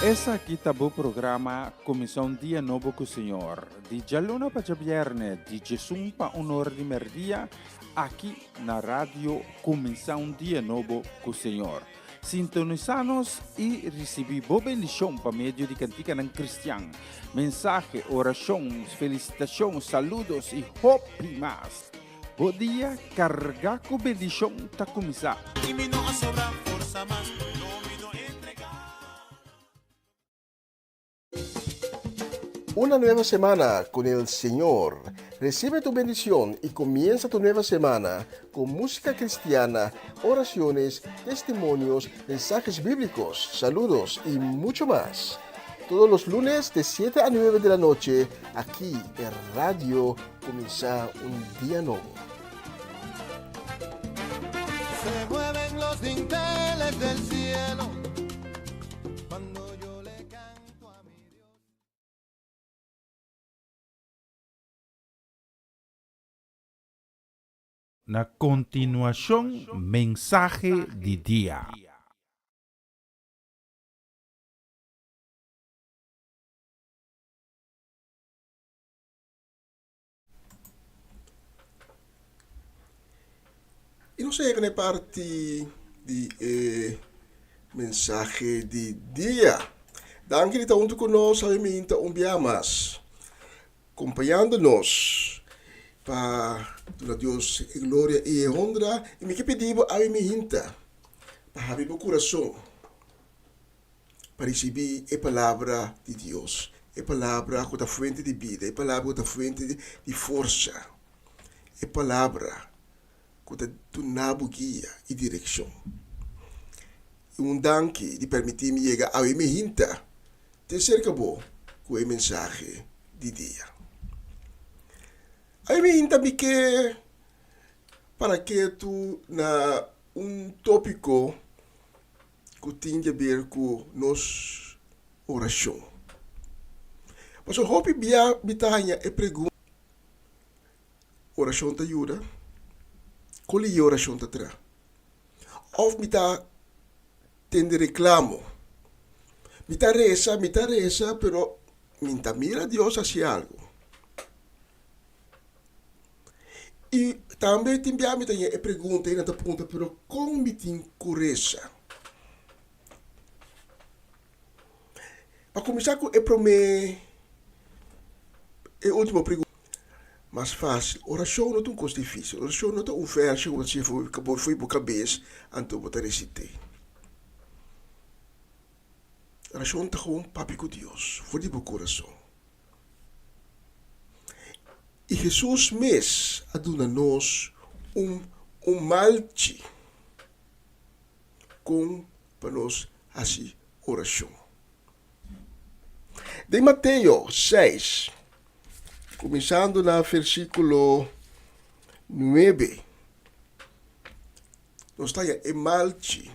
Speaker 4: Esaki ta bo programa Kuminsá un Dia Nobo ku Señor, di djaluna pa djabièrnè, di djesun pa un ora di mèrdia, aki na Radio Kuminsá un Dia Nobo ku Señor. Sintonisá nos i risibí bo bendishon pa medio di kantikanan kristian, mensahe, orashon, felisitashon, saludos i hopi mas. Bo dia kargá ku bendishon ta kuminsá.
Speaker 8: I mi no a sobra forsa mas, no mi no entregá.
Speaker 5: Una nueva semana con el Señor. Recibe tu bendición y comienza tu nueva semana con música cristiana, oraciones, testimonios, mensajes bíblicos, saludos y mucho más. Todos los lunes de 7 a 9 de la noche aquí en Radio Kuminsá un dia nobo.
Speaker 8: Se mueven los dinteles del cielo cuando yo le canto a mi Dios.
Speaker 4: Na kontinuashon mensahe di dia.
Speaker 5: I nos a yega na e parti di e mensahe di dia. Danki di ta huntu ku nos awe minta un bia mas, kompañando nos pa duna Dios e gloria i e honra. I mi ke pidi bo awe minta pa habri bo kurason. pa risibí e Palabra di Dios, e Palabra ku ta fuente di bida, e Palabra ku ta fuente di forsa, e Palabra ku ta duna bo guia i direkshon. I un danki di permití mi yega awe mi hinta te serka bo ku e mensahe di dia. Awe mi hinta mi ke para ketu na un tópiko ku tin di aber ku nos orashon. Pasobra hopi bia mi ta haña e pregunta, Orashon ta yuda? Kon liye orashon ta traha? Òf mi ta tende reklamo, Mi ta resa, mi ta resa, pero mi ta mira Dios hasi algu. I tambe tin bia mi ta haña e pregunta i nan ta puntra, pero kon mi tin ku resa? Pa kuminsá ku e promé, e último pregunta, mas fásil. Orashon no ta un kos difísil. Orashon no ta un vèrsio ku bo ta siña for di bo kabes anto bo ta resit'é. Orashon ta gewoon papia ku Dios for di bo kurason. I Hesus mes a duna nos un un malchi kon pa nos hasi orashon. Den Mateo seis, kuminsando na versíkulo nuebe, nos ta haña e malchi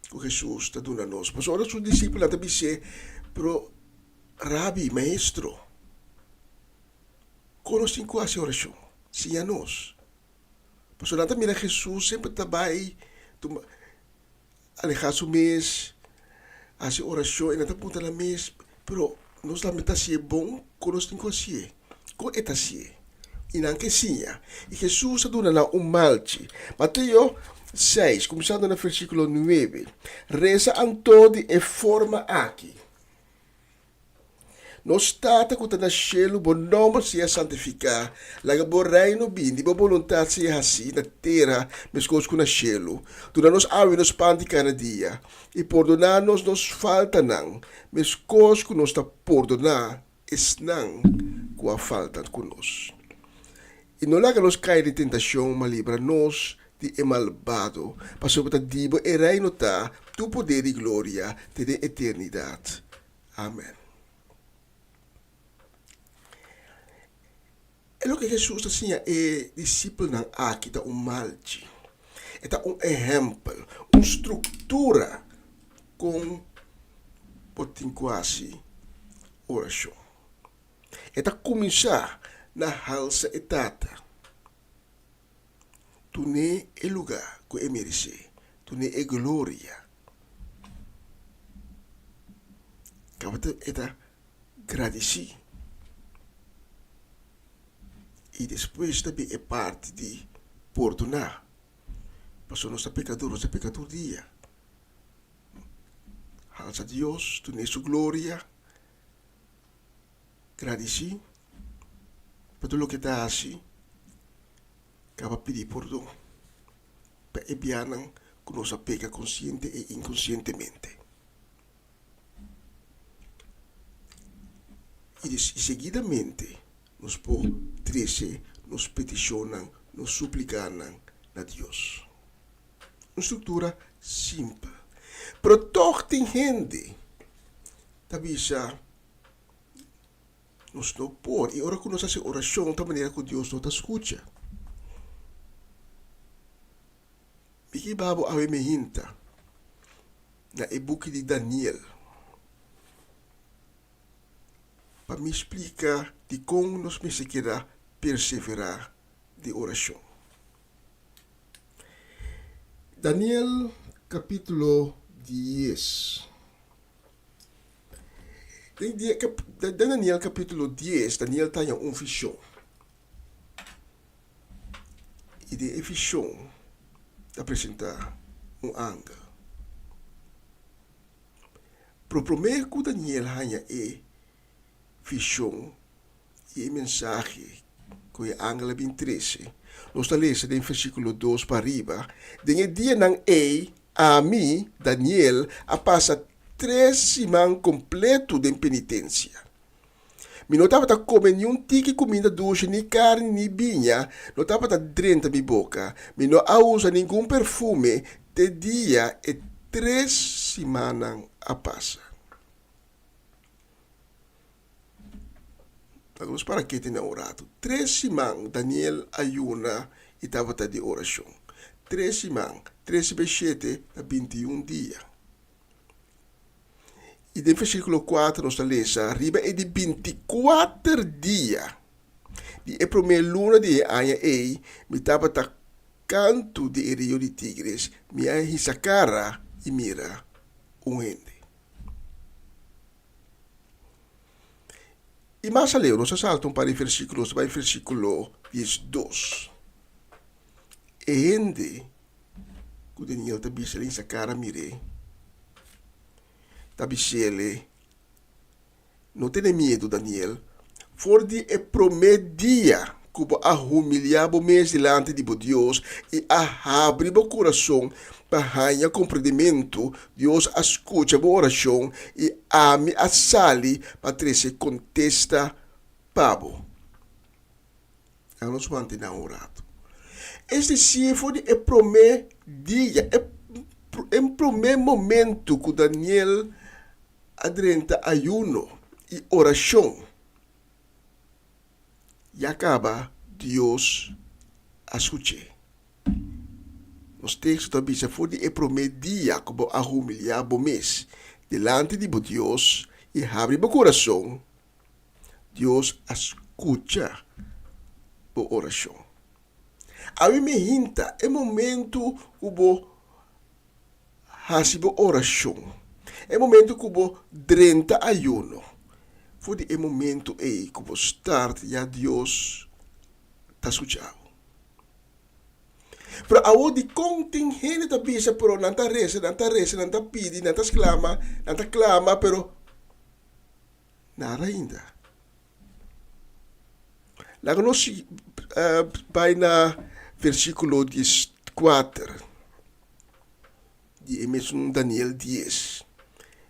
Speaker 5: ku Hesus ta duna nos. Pasobra su disipelnan ta bis'é, Pero Rabi, Maestro, kon nos tin ku hasi orashon? Siña nos. Pasobra nan ta mira Hesus semper ta bai tuma, alehá su mes, hasi orashon, i nan ta puntra nan mes, Pero nos tambe ta hasié bon? Kon nos tin ku hasié? Kon e ta hasié? I nan ke siña. I Hesus a duna nan un malchi. Mateo seis, kuminsando na versíkulo nuebe, Resa anto di e forma aki, Nos Tata ku ta na shelu, bo nòmber sea santifiká. Laga bo Reino bini, bo boluntat sea hasí na tera meskos ku na shelu. Duna nos awe nos pan di kada dia, i pordoná nos nos faltanan, meskos ku nos ta pordoná esnan ku a falta ku nos. I no laga nos kai den tentashon, ma libra nos di e malbado, pasobra ta di bo e Reino ta, tur poder i gloria te den eternidat. Amen. E loke Hesus ta siña e disipelnan aki ta un malchi. E ta un ehèmpel, un struktura kon bo tin ku hasi orashon. E ta kuminsá na halsa e Tata, dun'é e lugá ku e meresé, dun'é e gloria. Kaba e ta gradisí. I despues ta bin e parti di pordoná. Pasobra nos ta pekador, nos ta peka tur dia. Halsa Dios, dun'é su gloria, gradisí pa tur loke e ta hasi, kaba pidi pordon pa e bianan ku nos a peka konsiente i inkonsientemente. I seguidamente nos por trese nos petishonnan, nos suplikanan na Dios. Un struktura simpel. Pero tòg tin hende ta bisa, Nos no por. I ora ku nos hasi orashon ta manera ku Dios no ta skucha. Mi ke hiba bo awe mehinta na e buki di Daniel pa mi splika dikon nos mester keda perseverá den orashon. Daniel kapítulo dies. Den Daniel kapítulo dies, Daniel ta haña un vishon. I den e vishon ta presentá un angel. Pero promé ku Daniel haña e vishon i e mensahe ku e angel a bin trese, nos ta lesa den versíkulo dos pa riba, Den e dianan ei, ami, Daniel, a pasa tres siman kompletu den penitensia. Mi no tabata kome niun tiki kuminda dushi, ni karni ni biña no tabata drenta mi boka. Mi no a usa ningun perfume te dia e tres simannan a pasa. Laga nos para kete na un ratu. Tres siman Daniel a yuna i tabata di orashon. Tres siman, tres bes shete ta bintiun dia. I den versíkulo kuater nos ta lesa, Riba e di bintikuater dia di e promé luna di e aña ei, mi tabata kantu di e rio di Tigris, mi a hisa kara i mira un hende. I mas aleu, nos a salta un par di versíkulo, nos ta bai versíkulo diesdos. E hende ku Daniel ta bisa den sa kara mir'é, ta bis'é, No tene miedu, Daniel. For di e promé dia ku bo a humiliá bo mes dilanti di bo Dios i a habri bo kurason pa haña komprendimentu, Dios a skucha bo orashon i ami a sali pa trese kontesta pa bo. Laga nos wanta nan un ratu. Es desir, for di e promé dia, e e promé momentu ku Daniel a drenta ayuno i orashon, ya kaba Dios a skuch'é. Nos teksto ta bisa for di e promé dia ku bo a humiliá bo mes dilanti di bo Dios i habri bo kurason, Dios a skucha bo orashon. Awe mi hinta e momentu ku bo hasi bo orashon, e momentu ku bo drenta ayuno, for di e momentu ei ku bo start ya Dios ta skucha bo. Pero awor dikon tin hende ta bisa pero nan ta resa, nan ta resa, nan ta pidi, nan ta sklama, nan ta klama pero Nada ainda. Laga nos bai na versíkulo dieskuater di e mesun Daniel dies.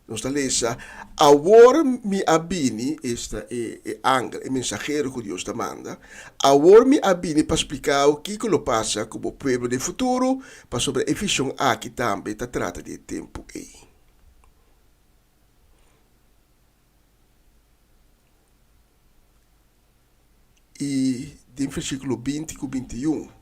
Speaker 5: Nos ta lesa, Awor mi a bini, esta e e angel, e mensahero ku Dios ta manda, awor mi a bini pa splika bo kiko lo pasa ku bo pueblo den futuro, pasobra e vishon aki tambe ta trata di e tempu ei. I den versíkulo binti ku bintiun,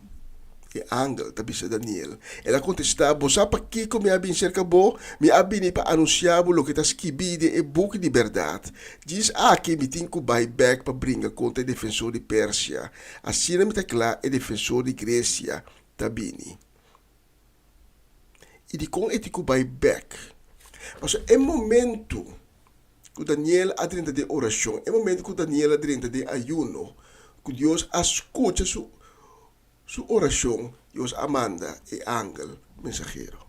Speaker 5: e angel ta bisa Daniel, El a kontestá, Bo sa pakiko mi a bini serka bo? Mi a bini pa anunsiá bo loke ta skibí den e buki di bèrdat. Djis aki mi tin ku bai bèk pa bringa kontra e defensor di Persia. Asina mi ta kla e defensor di Gresia ta bini. I dikon e tin ku bai bèk? Pasobra e momentu. ku Daniel a drenta den orashon, e momento ku Daniel a drenta den ayuno, ku Dios a skucha su su orashon, Dios a manda e angel mensahero.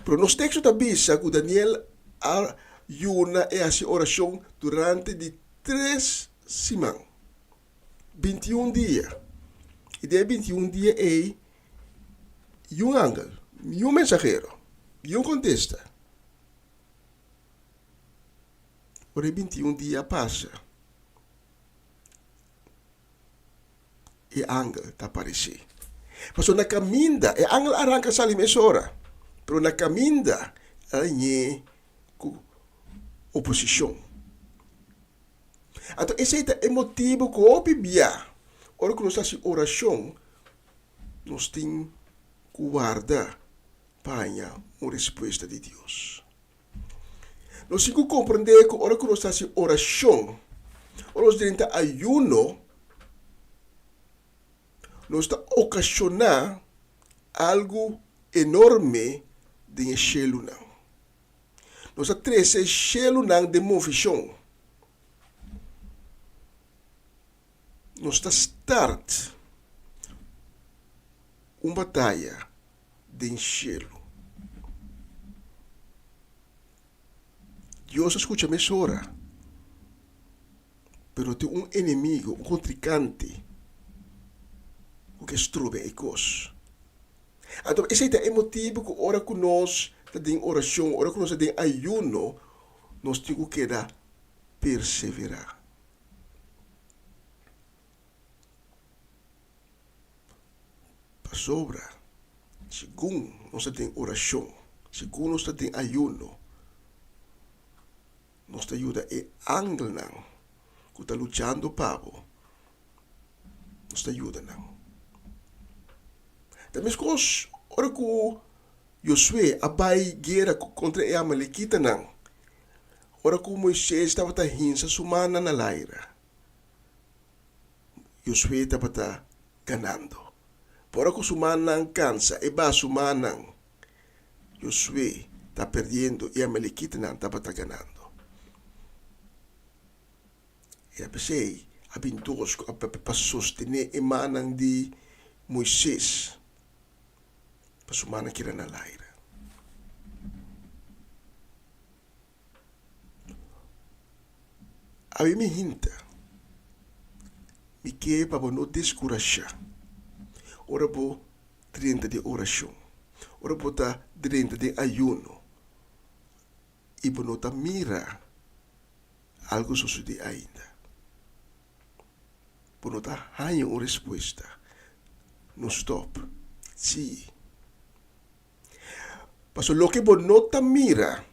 Speaker 5: Pero nos teksto ta bisa ku Daniel a yuna i hasi orashon durante di tres siman, bintiun dia. I den e bintiun dia ei, niun angel, niun mensahero, niun kontesta. Ora e bintiun dia a pasa, e angel ta aparesé. Pasobra na kaminda, e angel a ranka sali mesora, pero na kaminda el a ñe ku oposishon. Anto esei ta e motibu ku hopi bia ora ku nos ta hasi orashon, nos tin ku warda pa haña un respuesta di Dios. Nos tin ku komprendé ku ora ku nos ta hasi orashon, ora nos drenta ayuno, nos ta okashoná algu enorme den e shelunan. Nos ta trese e shelunan den movishon. Nos ta start un bataya den shelu. Dios a skucha mesora, pero tin un enemigo, un kontrinkante ku ke strobe e kos. Anto esei ta e motibu ku ora ku nos ta den orashon, ora ku nos ta den ayuno, nos tin ku keda perseverá. Pasobra, segun nos ta den orashon, segun nos ta den ayuno, nos ta yuda e angelnan ku ta luchando pa bo, nos ta yuda nan. Ta meskos ora ku Josué a bai guera kontra e amalekitanan, ora ku Moisés tabata hinsa su mannan na laira. Josué tabata ganando. Pero ora ku su mannan kansa, e baha su mannan, Josué ta perdiendo i amalekitanan tabata ganando. I a p'esei a bin dos ku a papia pa sostené e mannan di Moises, pa su mannan keda na laira. Awe mi hinta, mi ke pa bo no deskurashá ora bo drenta den orashon, ora bo ta drenta den ayuno i bo no ta mira algu sosodé ainda. Bo no ta haña un respuesta. No stòp. Sí. Pasobra loke bo no ta mira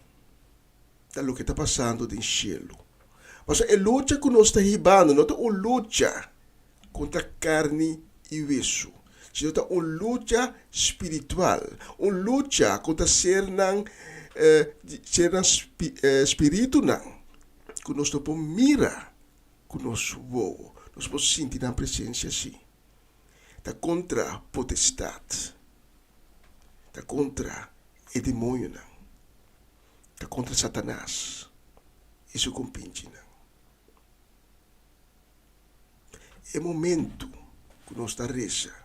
Speaker 5: ta loke ta pasando den shelu. Pasobra e lucha ku nos ta hibando no ta un lucha kontra karni i wesu, sino ta un lucha spiritual, un lucha kontra sernan, sernan spiritunan ku nos no por mira ku nos wowo. Nos por sinti nan presensia si. Ta kontra potestat. Ta kontra e demoñonan. Ta kontra Satanas i su kompinchinan. E momentu ku nos ta resa,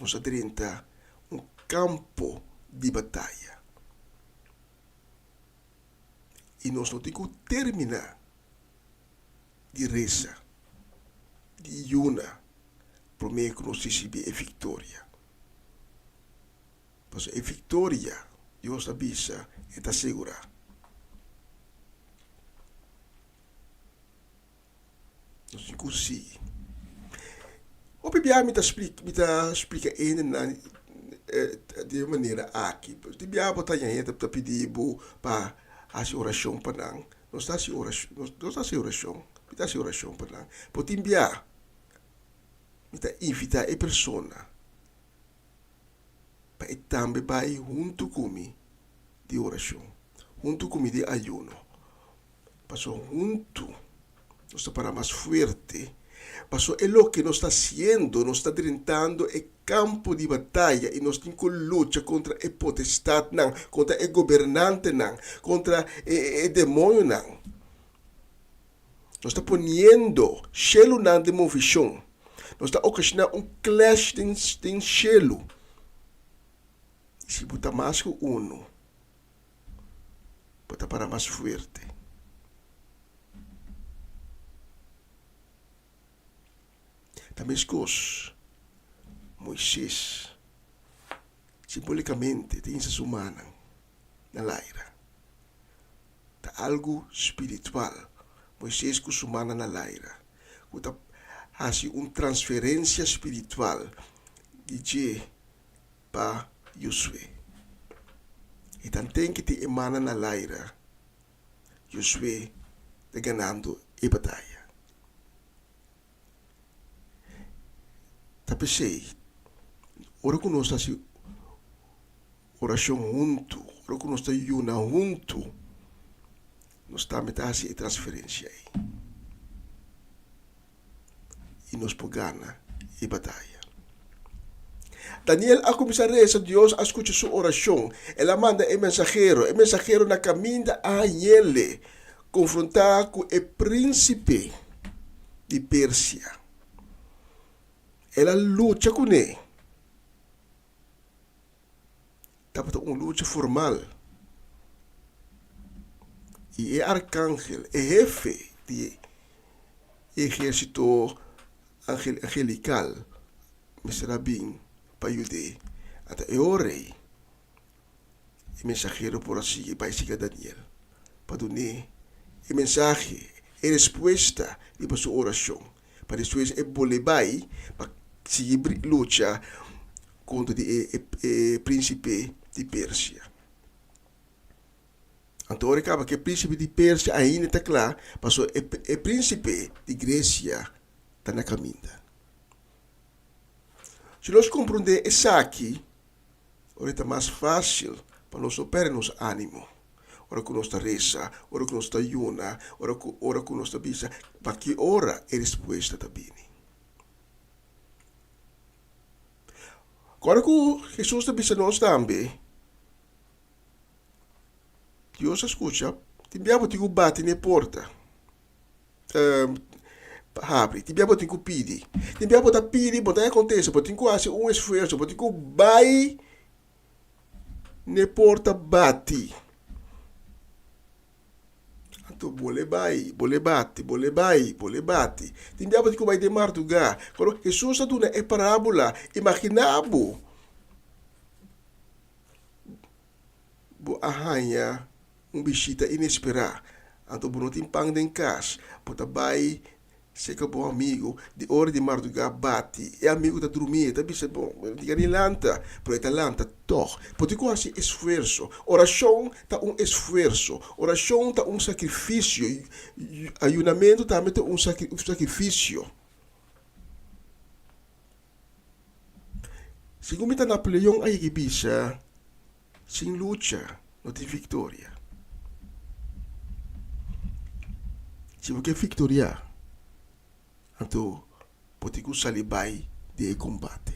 Speaker 5: nos a drenta un kampo di bataya. I nos no tin ku terminá di resa, di yuna, promé ku nos risibí e viktoria. Pasobra e viktoria, Dios ta bisa, e ta sigurá. Nos tin ku sigui. Hopi biaha mi ta splika, mi ta splika hendenan di e manera aki. Di biaha bo ta haña hende ta pidi bo pa hasi orashon pa nan. Nos ta hasi orashon, nos ta hasi orashon, mi ta hasi orashon pa nan. Pero tin biaha mi ta invitá e persona pa e tambe bai huntu ku mi di orashon, huntu ku mi di ayuno. Pasobra huntu nos ta para mas fuerte. Pasobra e loke nos ta hasiendo, nos ta drentando e. kampo di bataya i nos tin ku lucha kontra e potestatnan, kontra e gobernantenan, kontra e demoñonan. Nos ta poniendo shelunan den movishon. Nos ta okashoná un clash den den shelu. I si bo ta mas ku unu, bo ta para mas fuerte. Ta meskos Moises simbolikamente ta hinsa su mannan na laira. Ta algu spiritual, Moises ku su mannan na laira, ku ta hasi un transferensia spiritual di dje pa Josué. I tanten ki tin e mannan na laira, Josué ta ganando e bataya. Ta p'esei, ora ku nos ta hasi orashon huntu, ora ku nos ta yuna huntu, nos tambe ta hasi e transferensia ei i nos por gana e bataya. Daniel a kuminsá resa, Dios a skucha su orashon. El a manda e mensahero. E mensahero na kaminda a hañ'el konfrontá ku e prínsipe di Persia. El a lucha kuné. Tabata un lucha formal. I e arkangel, e hefe di e ehérsito angelikal, mester a bin pa yud'é. Ata e ora ei, e mensahero por a sigui bai siga Daniel pa dun'é e mensahe, e respuesta riba su orashon, pa despues e bolbe bai pa sigui lucha kontra di e prínsipe di Persia. Anto ora e kaba ku e prínsipe di Persia ainda ta kla, pasobra e prínsipe di Gresia ta na kaminda. Si nos komprondé esaki, ora e ta mas fásil pa nos no pèrdè nos ánimo ora ku nos ta resa, ora ku nos ta yuna, ora ku ora ku nos ta bisa pa ki ora e respuesta ta bini. Ora ku Hesus ta bisa nos tambe, Dios a skucha, tin bia bo tin ku bati na e porta pa habri, tin bia bo tin ku pidi, tin bia bo ta pidi bo ta haña kontesta, bo tin ku hasi un esfuerso, bo tin ku bai na e porta bati. Anto bo le bai, bo le bati, bo le bai, bo le bati. Tin bia bo tin ku bai den mardugá. Kòrda Hesus a duna e parábola, imaginá bo, bo a haña un bishita inesperá, anto bo no tin pan den kas, bo ta bai Seka bo amigu di ora di mardugá bati. E amigu ta drumí, e ta bisa, Bon, mi no tin gana di lanta, pero e ta lanta tòg. Bo tin ku hasi esfuerso. Orashon ta un esfuerso. Orashon ta un sakrifisio. Ayunamentu tambe ta un sakrifisio. Segun mi ta Napoleon a yega bisa, Sin lucha no tin viktoria. Si bo ke viktoriá, anto bo tin ku sali bai den e kombate.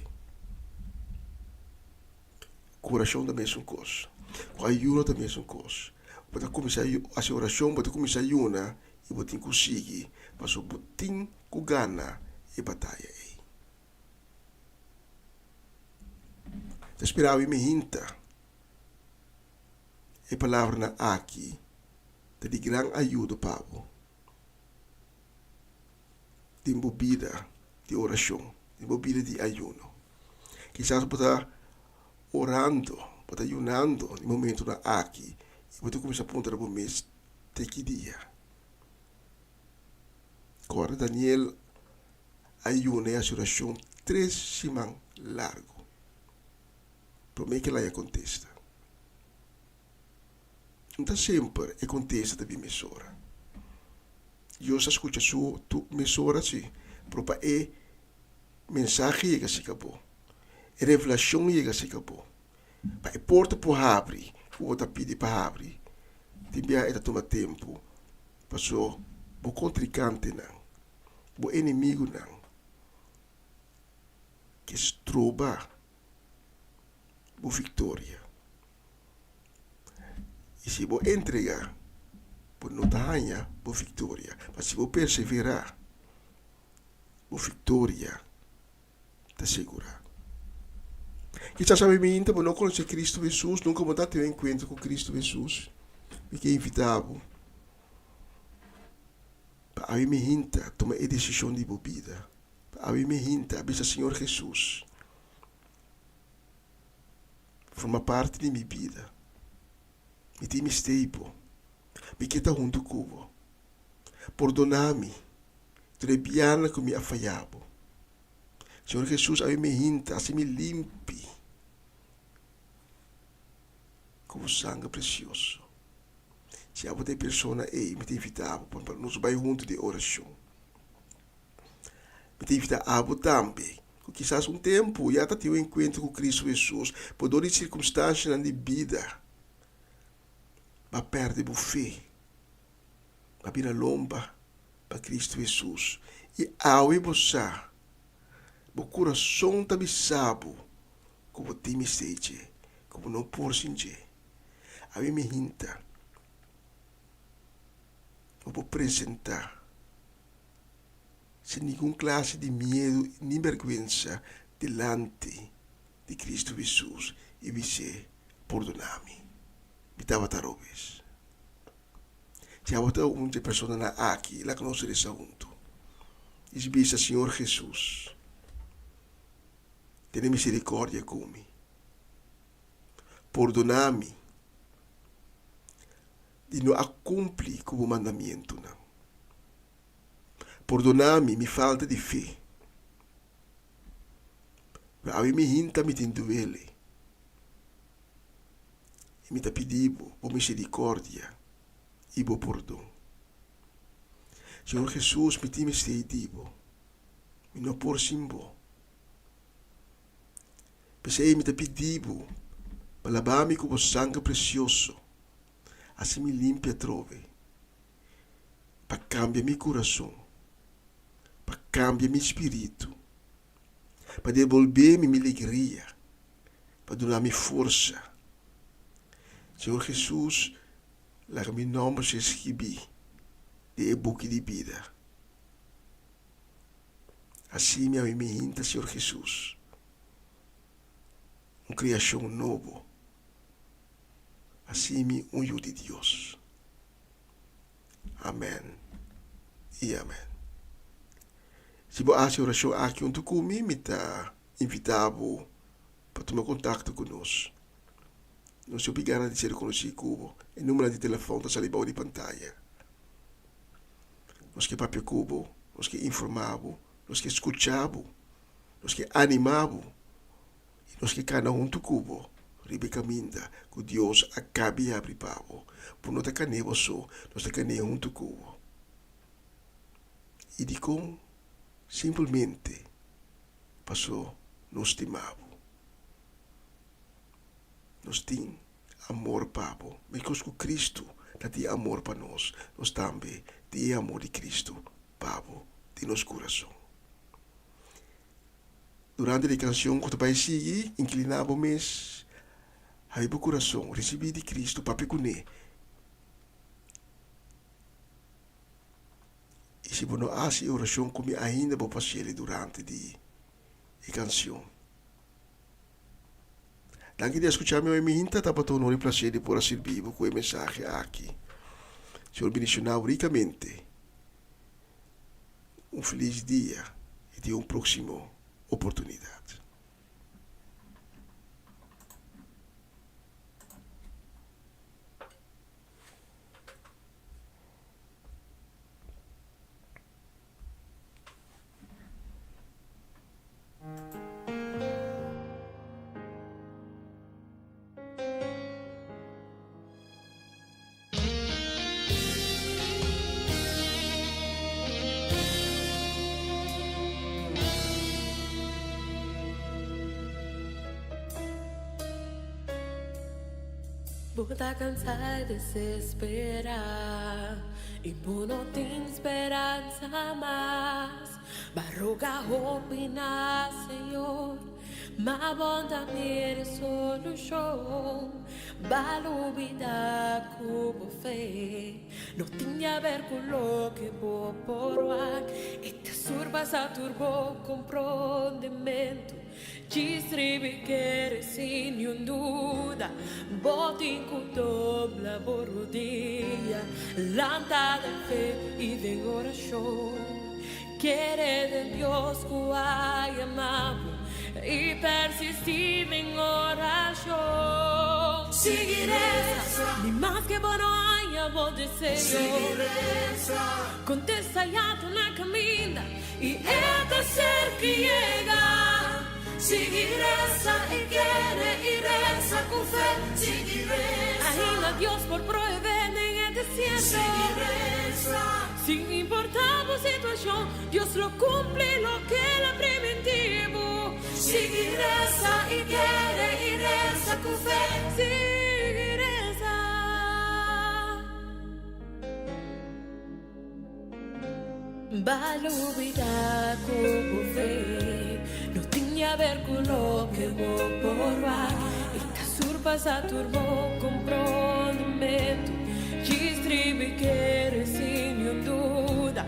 Speaker 5: Ku orashon ta mesun kos, ku ayuno ta mesun kos. Bo ta kuminsá hasi orashon, bo ta kuminsá yuna i bo tin ku sigui pasobra bo tin ku gana e bataya ei. Ta spera awe mi hinta e palabranan aki ta di gran ayudo pa bo den bo bida di orashon, den bo bida di ayuno. Kisas bo ta orando, bo ta yunando den momentonan aki i bo ta kuminsá puntra bo mes te ki dia. Kòrda Daniel a yuna i hasi orashon tres siman largu promé ku el haña kontesta. No ta semper e kontesta ta bin mesora. Dios a skucha su mesora si, pero pa e mensahe yega serka bo, e revelashon yega serka bo, pa e porta por habri ku bo ta pidi pa habri, tin biaha e ta tuma tempu pasobra bo kontrinkantenan. Bo enemigunan. ke stroba bo viktoria. I si bo entregá, bo no ta haña bo viktoria. Ma si bo perseverá, bo viktoria ta segurá. Kisas awe minta bo no konosé Kristu Hesus, nunka bo ta tin un enkuentro ku Kristu Hesus. Mi ke invitá bo pa awe mihinta tuma e desishon di bo bida. Pa awe mihinta bisa Señor Hesus, forma parti di mi bida. Mi tin mistei bo. Mi ke ta huntu ku bo. Pordoná mi tur e bianan ku mi a fayá bo. Señor Hesus, awe mi hinta, hasi mi limpi ku bo sanger presioso. Si abo ta e persona ei, mi ta invitá bo pa nos bai huntu den orashon. Mi ta invitá abo tambe ku kisas un tempu ya ta tin un enkuentro ku Kristu Hesus, por dor di sirkumstanshanan di bida, bo a pèrdè bo fe, bo a bira lomba pa Kristu Hesus. I awe bo sa, bo kurason ta bisa bo ku bo tin mester dje, ku bo no por sin dje. Awe mi hinta, bo por presentá sin ningun klase di miedu ni bèrgwensa dilanti di Kristu Hesus i bis'é, Pordoná mi, mi tabata robes. Si abo ta un dje personanan aki, laga nos resa huntu. I bisa, Señor Hesus, tene misericordia ku mi. Pordoná mi di no a kumpli ku bo mandamientunan. Pordoná mi mi falta di fe. Pero awe mi hinta mi tin duele. I mi ta pidi bo bo misericordia i bo pordon. Señor Jesus, mi tin mester di bo. Mi no por sin bo. P'esei mi ta pidi bo pa laba mi ku bo sanger presioso, hasi mi limpi atrobe, pa kambia mi kurason, pa kambia mi spiritu, pa debolbé mi mi legria, pa duna mi forsa. Señor Jesus, laga mi nòmber ser skibí den e buki di bida. Así mi a mi hinta, Señor Jesus, un kriashon nobo. Así mi un yu di Dios. Amèn i amèn. Si bo hasi orashon aki huntu ku mi, mi ta invitá bo pa tuma kontakto ku nos. Nos hopi gana di ser konosí ku bo. E numbernan di telefòn ta sali bou di pantaya. Nos ke papia ku bo, nos ke informá bo, nos ke skuchá bo, nos ke animá bo i nos ke kana huntu ku bo riba e kaminda ku Dios a kabi habri pa bo. Bo no ta kan'é bo so, nos ta kan'é huntu ku bo. I dikon? Simpelmente paso nos stima bo. Nos tin amor pa bo. Meskos ku Kristu ta tin amor pa nos, nos tambe tin e amor di Kristu pa bo den nos kurason. Durante di kanshon ku ta bai sigui, inkliná bo mes, habri bo kurason, risibí di Kristu, papia kuné. I si bo no hasi e orashon ku mi ainda bo por hasiel durante di e kanshon. Danki di a skucha mi hoy minta, tabata un honor i plaser di por a sirbi bo ku e mensahe aki. Señor bendishoná bo rikamente. Un felis dia i te un próksimo oportunidat.
Speaker 1: Bo ta kansa i desesperá i bo no tin speransa mas. B'a roga hopi na Señor, ma bo no ta mira e solushon. B'a lubidá ku bo fe no tin di aber ku loke bo por wak. E ta surpasá tur bo komprondementu. Djis riba kere sin niun duda. Bo tin ku dobla bo rudia, lanta den fe i den orashon. Kere den Dios ku a yama bo i persistí den orashon. Sigui resa, ni maske bo no haña bo deseo. Kontesta ya ta na kaminda. I e ta serka yega. Sigui resa i kere i resa ku fe. Sigui resa. Ainda Dios por prohibé den e desierto. Sigui resa. Sin importá bo situashon, Dios lo kumpli loke el a primintí bo. Sigui resa i kere i resa ku fe. Sigui resa. B'a lubidá ku bo fe no tin di aber ku loke bo por wak. E ta surpasá tur bo komprondementu. Djis tribi i kere sin niun duda.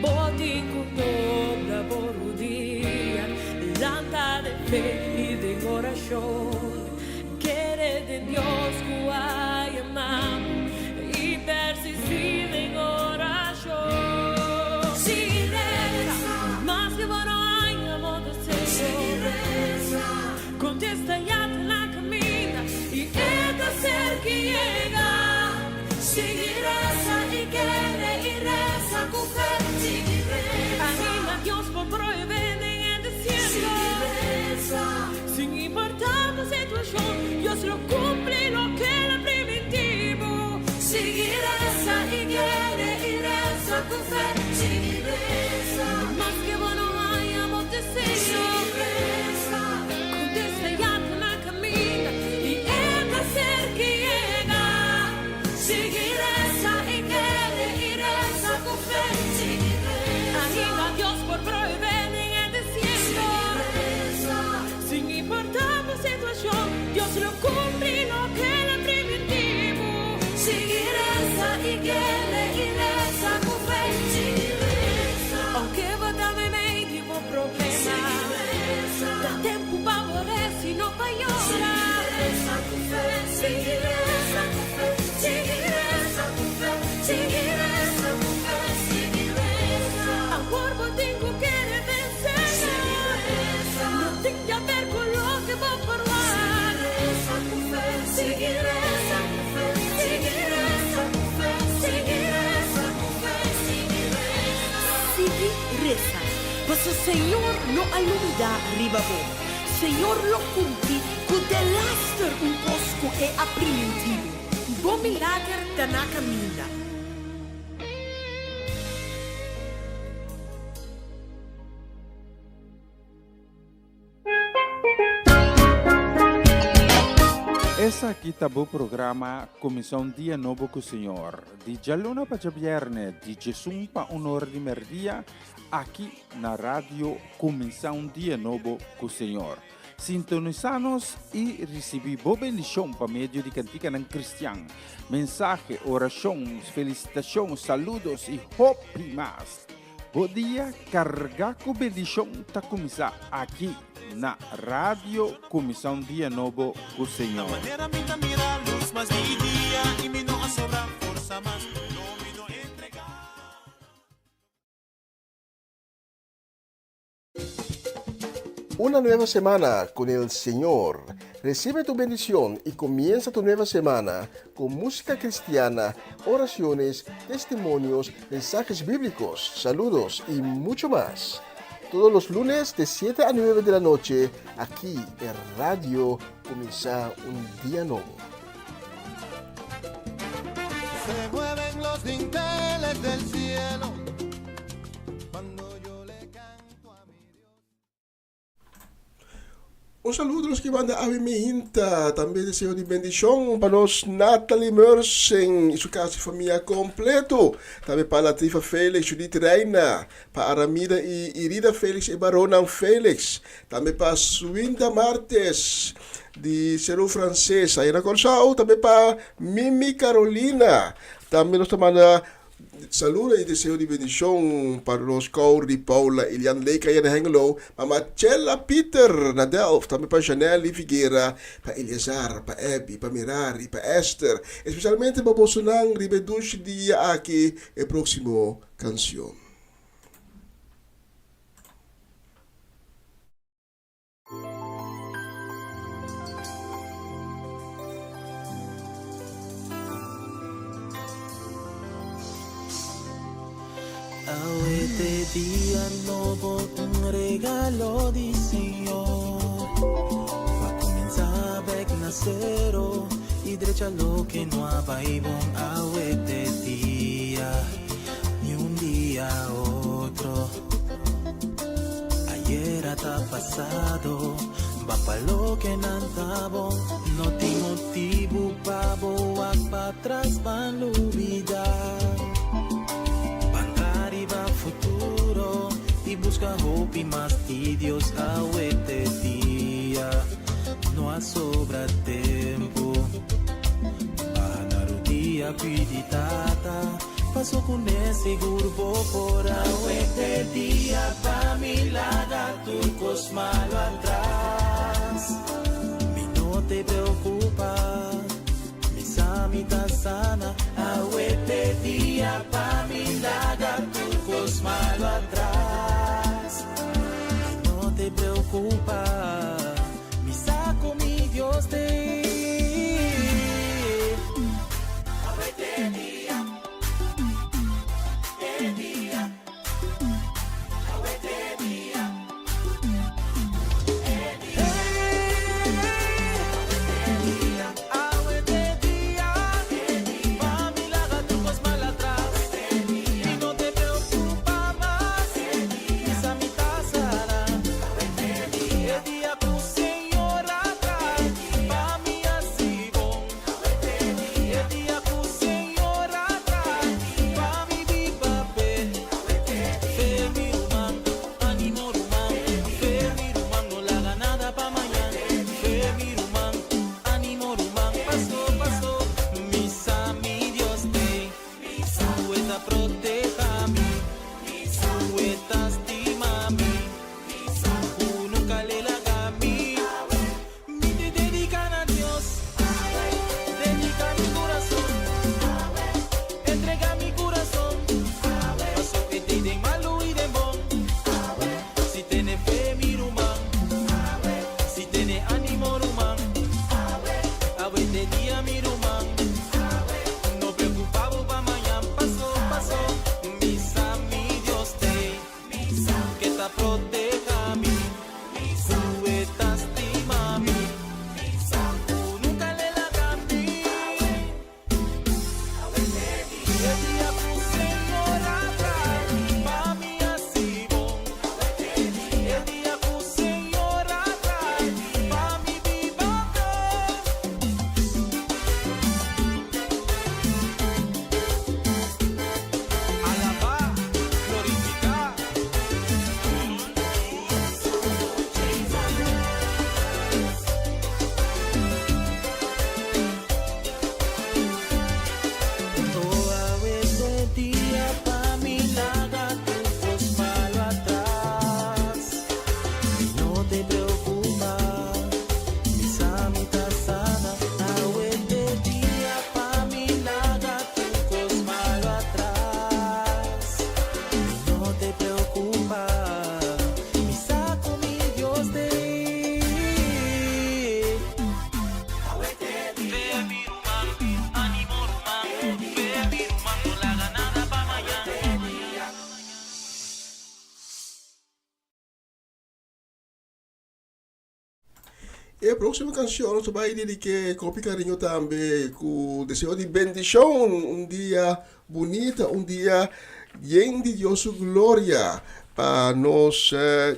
Speaker 1: Bo tin ku dobla bo rudia, lanta den fe i den orashon. Kere den Dios ku a yama bo i persistí den orashon. Sigui resa, maske bo no haña bo deseo. Kontesta ya ta na kaminda i e ta serka yega. Sigui resa i kere i resa ku fe. Anima Dios por prohibé den e desierto. Sin importá bo situashon, Dios lo kumpli loke el a primintí bo. Sigui resa i kere i resa ku fe. Sigui resa. Maske bo no haña bo deseo. Sigui resa. Kontesta ya ta na kaminda i e ta serka yega. Sigui resa i kere i resa ku fe. Sigui resa. Ainda Dios por prohibé den e desierto. Sigui resa. Sin importá bo situashon, Dios lo kumpli loke el a primintí bo. Sigui resa i kere i resa ku fe. Sigui resa. Ounke bo ta meimei di bo problema. Sigui resa. Ta tempu pa bo resa i no pa yora. Sigui resa ku fe. Sigui resa ku fe. Sigui resa ku fe. Sigui resa ku fe. Sigui resa. Awor bo tin ku kere den Señor. No tin di haber ku loke bo por wak. Sigui resa ku fe. Sigui resa ku fe. Sigui resa ku fe. Sigui resa ku fe. Sigui resa.
Speaker 9: Sigui resa, paso Señor no a lubidá riba bo. Señor lo cumpli cu delaster un cos cu E a priminti bo. Bo milager ta na caminda.
Speaker 4: Esaki ta bo programa Kuminsá un Dia Nobo ku Señor, di djaluna pa djabièrnè, di djesun pa un ora di mèrdia, aki na Radio Kuminsá un Dia Nobo ku Señor. Sintonisá nos i risibí bo bendishon pa medio di kantikanan kristian, mensahe, orashon, felisitashon, saludos i hopi mas. Bo dia kargá ku bendishon ta kuminsá aki na Radio Kuminsá un Dia Nobo ku Señor.
Speaker 5: Una nueva semana con el Señor. Recibe tu bendición y comienza tu nueva semana con música cristiana, oraciones, testimonios, mensajes bíblicos, saludos y mucho más. Todos los lunes de 7 a 9 de la noche, aquí en Radio Comienza un Día Nuevo.
Speaker 6: Se mueven los dinteles del cielo cuando yo le canto a mi Dios.
Speaker 5: Un saludo nos ki manda awe mihinta, tambe deseo di bendishon pa nos Natalie Mersing y su casa y famia completo, tambe pa Latifa Felix, Judith Reina, pa Aramida y Irida Felix y baronnan Felix, tambe pa Swinda Martes di Seru Frances aya na Kòrsou, tambe pa Mimi Carolina, tambe nos ta manda Saludo y deseo di bendicion pa nos Courdy, Paula, Elian Lake aya na Hengelo, Mama Chela Pieter na Delft, tambe pa Janelly Figuera, pa Eleazar, pa Abby, pa Merari, pa Esther, especialmente pa bosonan riba e dushi dia aki e proximo cancion.
Speaker 7: Awe te dia nobo, un regalo di Señor. Pa cuminsa bek na cero y drecha loke no a bay bon. Awe te dia, ni un dia otro. Ayera ta pasado, ban pa loke nan ta bon. No tin motibu pa bo wak patras, ban lubida. Ban tra riba futuro y busca hopi mas di Dios. Awe te dia, no a sobra tempo. Baha na rudia pidi tata. Paso ku ne sigur bo por awe te dia pa mi laga tur kos malo atras. Mi no te preokupa, mi sa mi ta sana. Awe te dia pa mi laga tur kos malo atras. Mi no te preokupa, mi sa ku mi Dios te. Awe te dia. Mi te dedica na Dios, dedica mi curason, entrega mi curason, paso e tei den malu y den bon. Si tene fe mi ruman, si tene animo ruman, awe te dia mi ruman, no preocupa bo pa mañan, paso paso, mi sa mi Dios tei, ke ta proteha mi. Ku e ta stima mi. Ku nunka le laga mi. E dia ku Señor a traha pa mi hasi bon. E dia ku Señor a traha pa mi biba bon. Alabá, glorifiká. Mi sa ku mi Dios te Fe mi ruman, animo ruman Fe mi ruman, no laga nada pa mañan.
Speaker 5: E próximo canción nos bai dedique con hopi cariño tambe cu deseo di bendición, un dia bunita, un dia yen di Dios su gloria pa nos eh,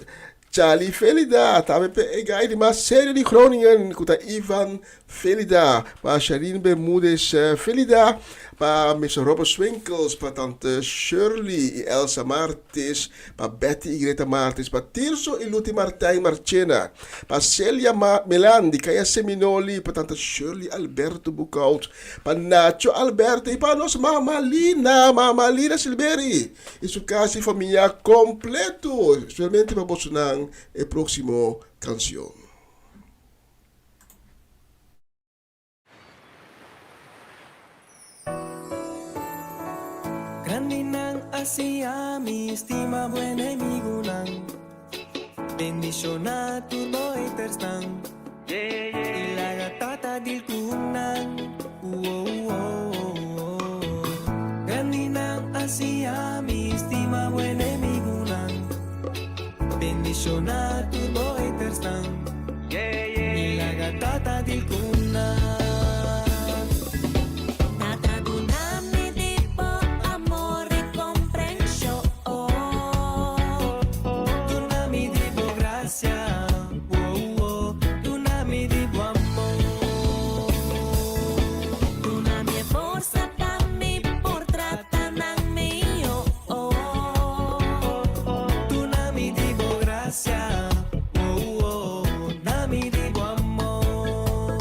Speaker 5: Charlie Felida, tambe pa e guy di mas serio di Groningen ku ta Ivan Felida, pa Sharine Bermudez Felida, pa Mister Robert Swinkels, pa Tante Shirley i Elsa Martis, pa Betty i Greta Martis, pa Tirso i Luti Martijn Marchena, pa Celia Melan di Kaya Seminoli, pa Tante Shirley Alberto Boekhout, pa Nacho Alberto i pa nos Mama Lina, Mama Lina Silberi i su kas i famia kompleto, especialmente pa bosonan e próksimo kansion.
Speaker 7: Grandinan a siña mi stima bo enemigunan, Bendishoná tur bo hatersnan, I laga Tata deal ku nan. Grandinan a siña mi stima bo enemigunan, Bendishoná tur bo hatersnan, I laga Tata deal ku nan.
Speaker 1: Tata duna mi di bo amor i komprenshon.
Speaker 7: Duna mi di bo grasia, oh, oh, duna mi di bo amor.
Speaker 1: Duna mi e forsa pa mi por trata nan mihó.
Speaker 7: Duna mi di bo grasia, oh, oh, duna mi di bo amor.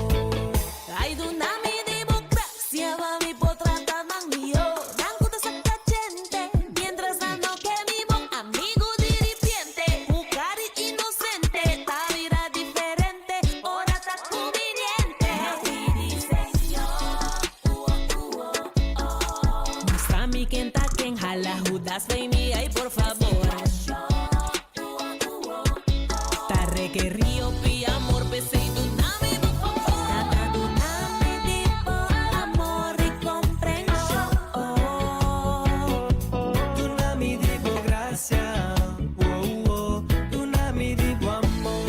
Speaker 1: Ai duna mi di bo grasia pa mi por trata nan mihó. Nan ku ta saka djente, mientras nan no ke mi bon. Amigu diripiente, ku kari inosente, ta bira diferente ora ta kumbiniente. Mustra mi ken ta ken, hala Judas fei mi, ai por favor. Ta rekerí hopi amor p'esei duna mi bo favor. Tata duna mi di bo amor i komprenshon.
Speaker 7: Duna mi di bo grasia, oh, oh, duna mi di bo amor.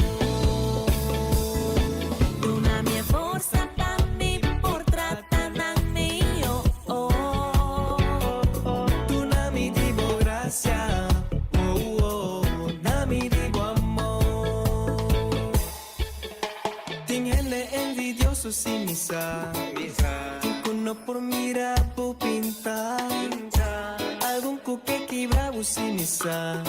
Speaker 1: Duna mi e forsa pa mi por trata nan mihó.
Speaker 7: Duna mi di bo grasia, oh, oh, duna mi di bo amor. Tin hende envidioso si mi sa, tin ku no por mira bo pinta. Algun ku ke kibra bo si mi sa,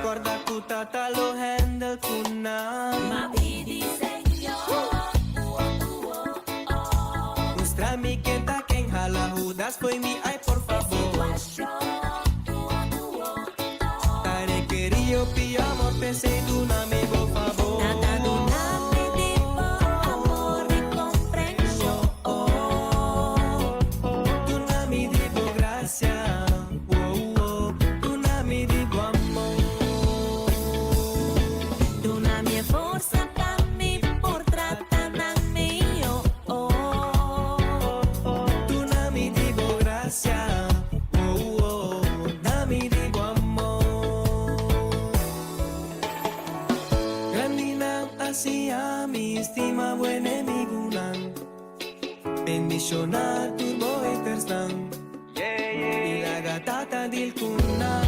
Speaker 7: kòrda ku Tata lo handle ku nan.
Speaker 1: M'a pidi Señor,
Speaker 7: Mustra mi ken ta ken, hala Judas fo'i mi, ai por favor. Ta rekerí hopi amor p'esei duna mi bo favor.
Speaker 1: Tata duna mi di bo amor i komprenshon.
Speaker 7: Duna mi di bo grasia, oh, oh, duna mi di bo amor.
Speaker 1: Duna mi e forsa pa mi por trata nan mihó.
Speaker 7: Duna mi di bo grasia, oh, oh, duna mi di bo amor. Grandinan a siña mi stima bo enemigunan, Bendishoná tur bo hatersnan, I laga Tata deal ku nan.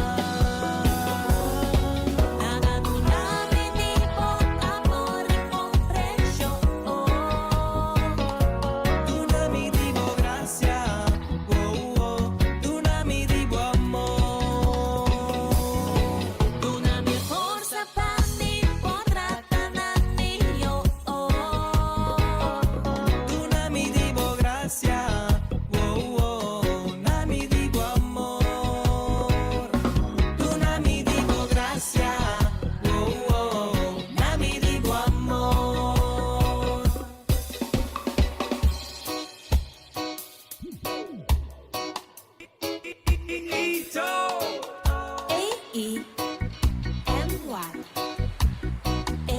Speaker 1: Tata duna mi di bo amor i komprenshon.
Speaker 7: Duna mi di bo grasia, oh, oh, duna mi di bo amor.
Speaker 1: Duna mi forsa pa mi por trata nan mihó.
Speaker 7: Duna mi di bo grasia, oh, oh, duna mi di bo amor. Duna mi di bo grasia, oh, oh, duna mi di bo amor.
Speaker 1: A E M Y A.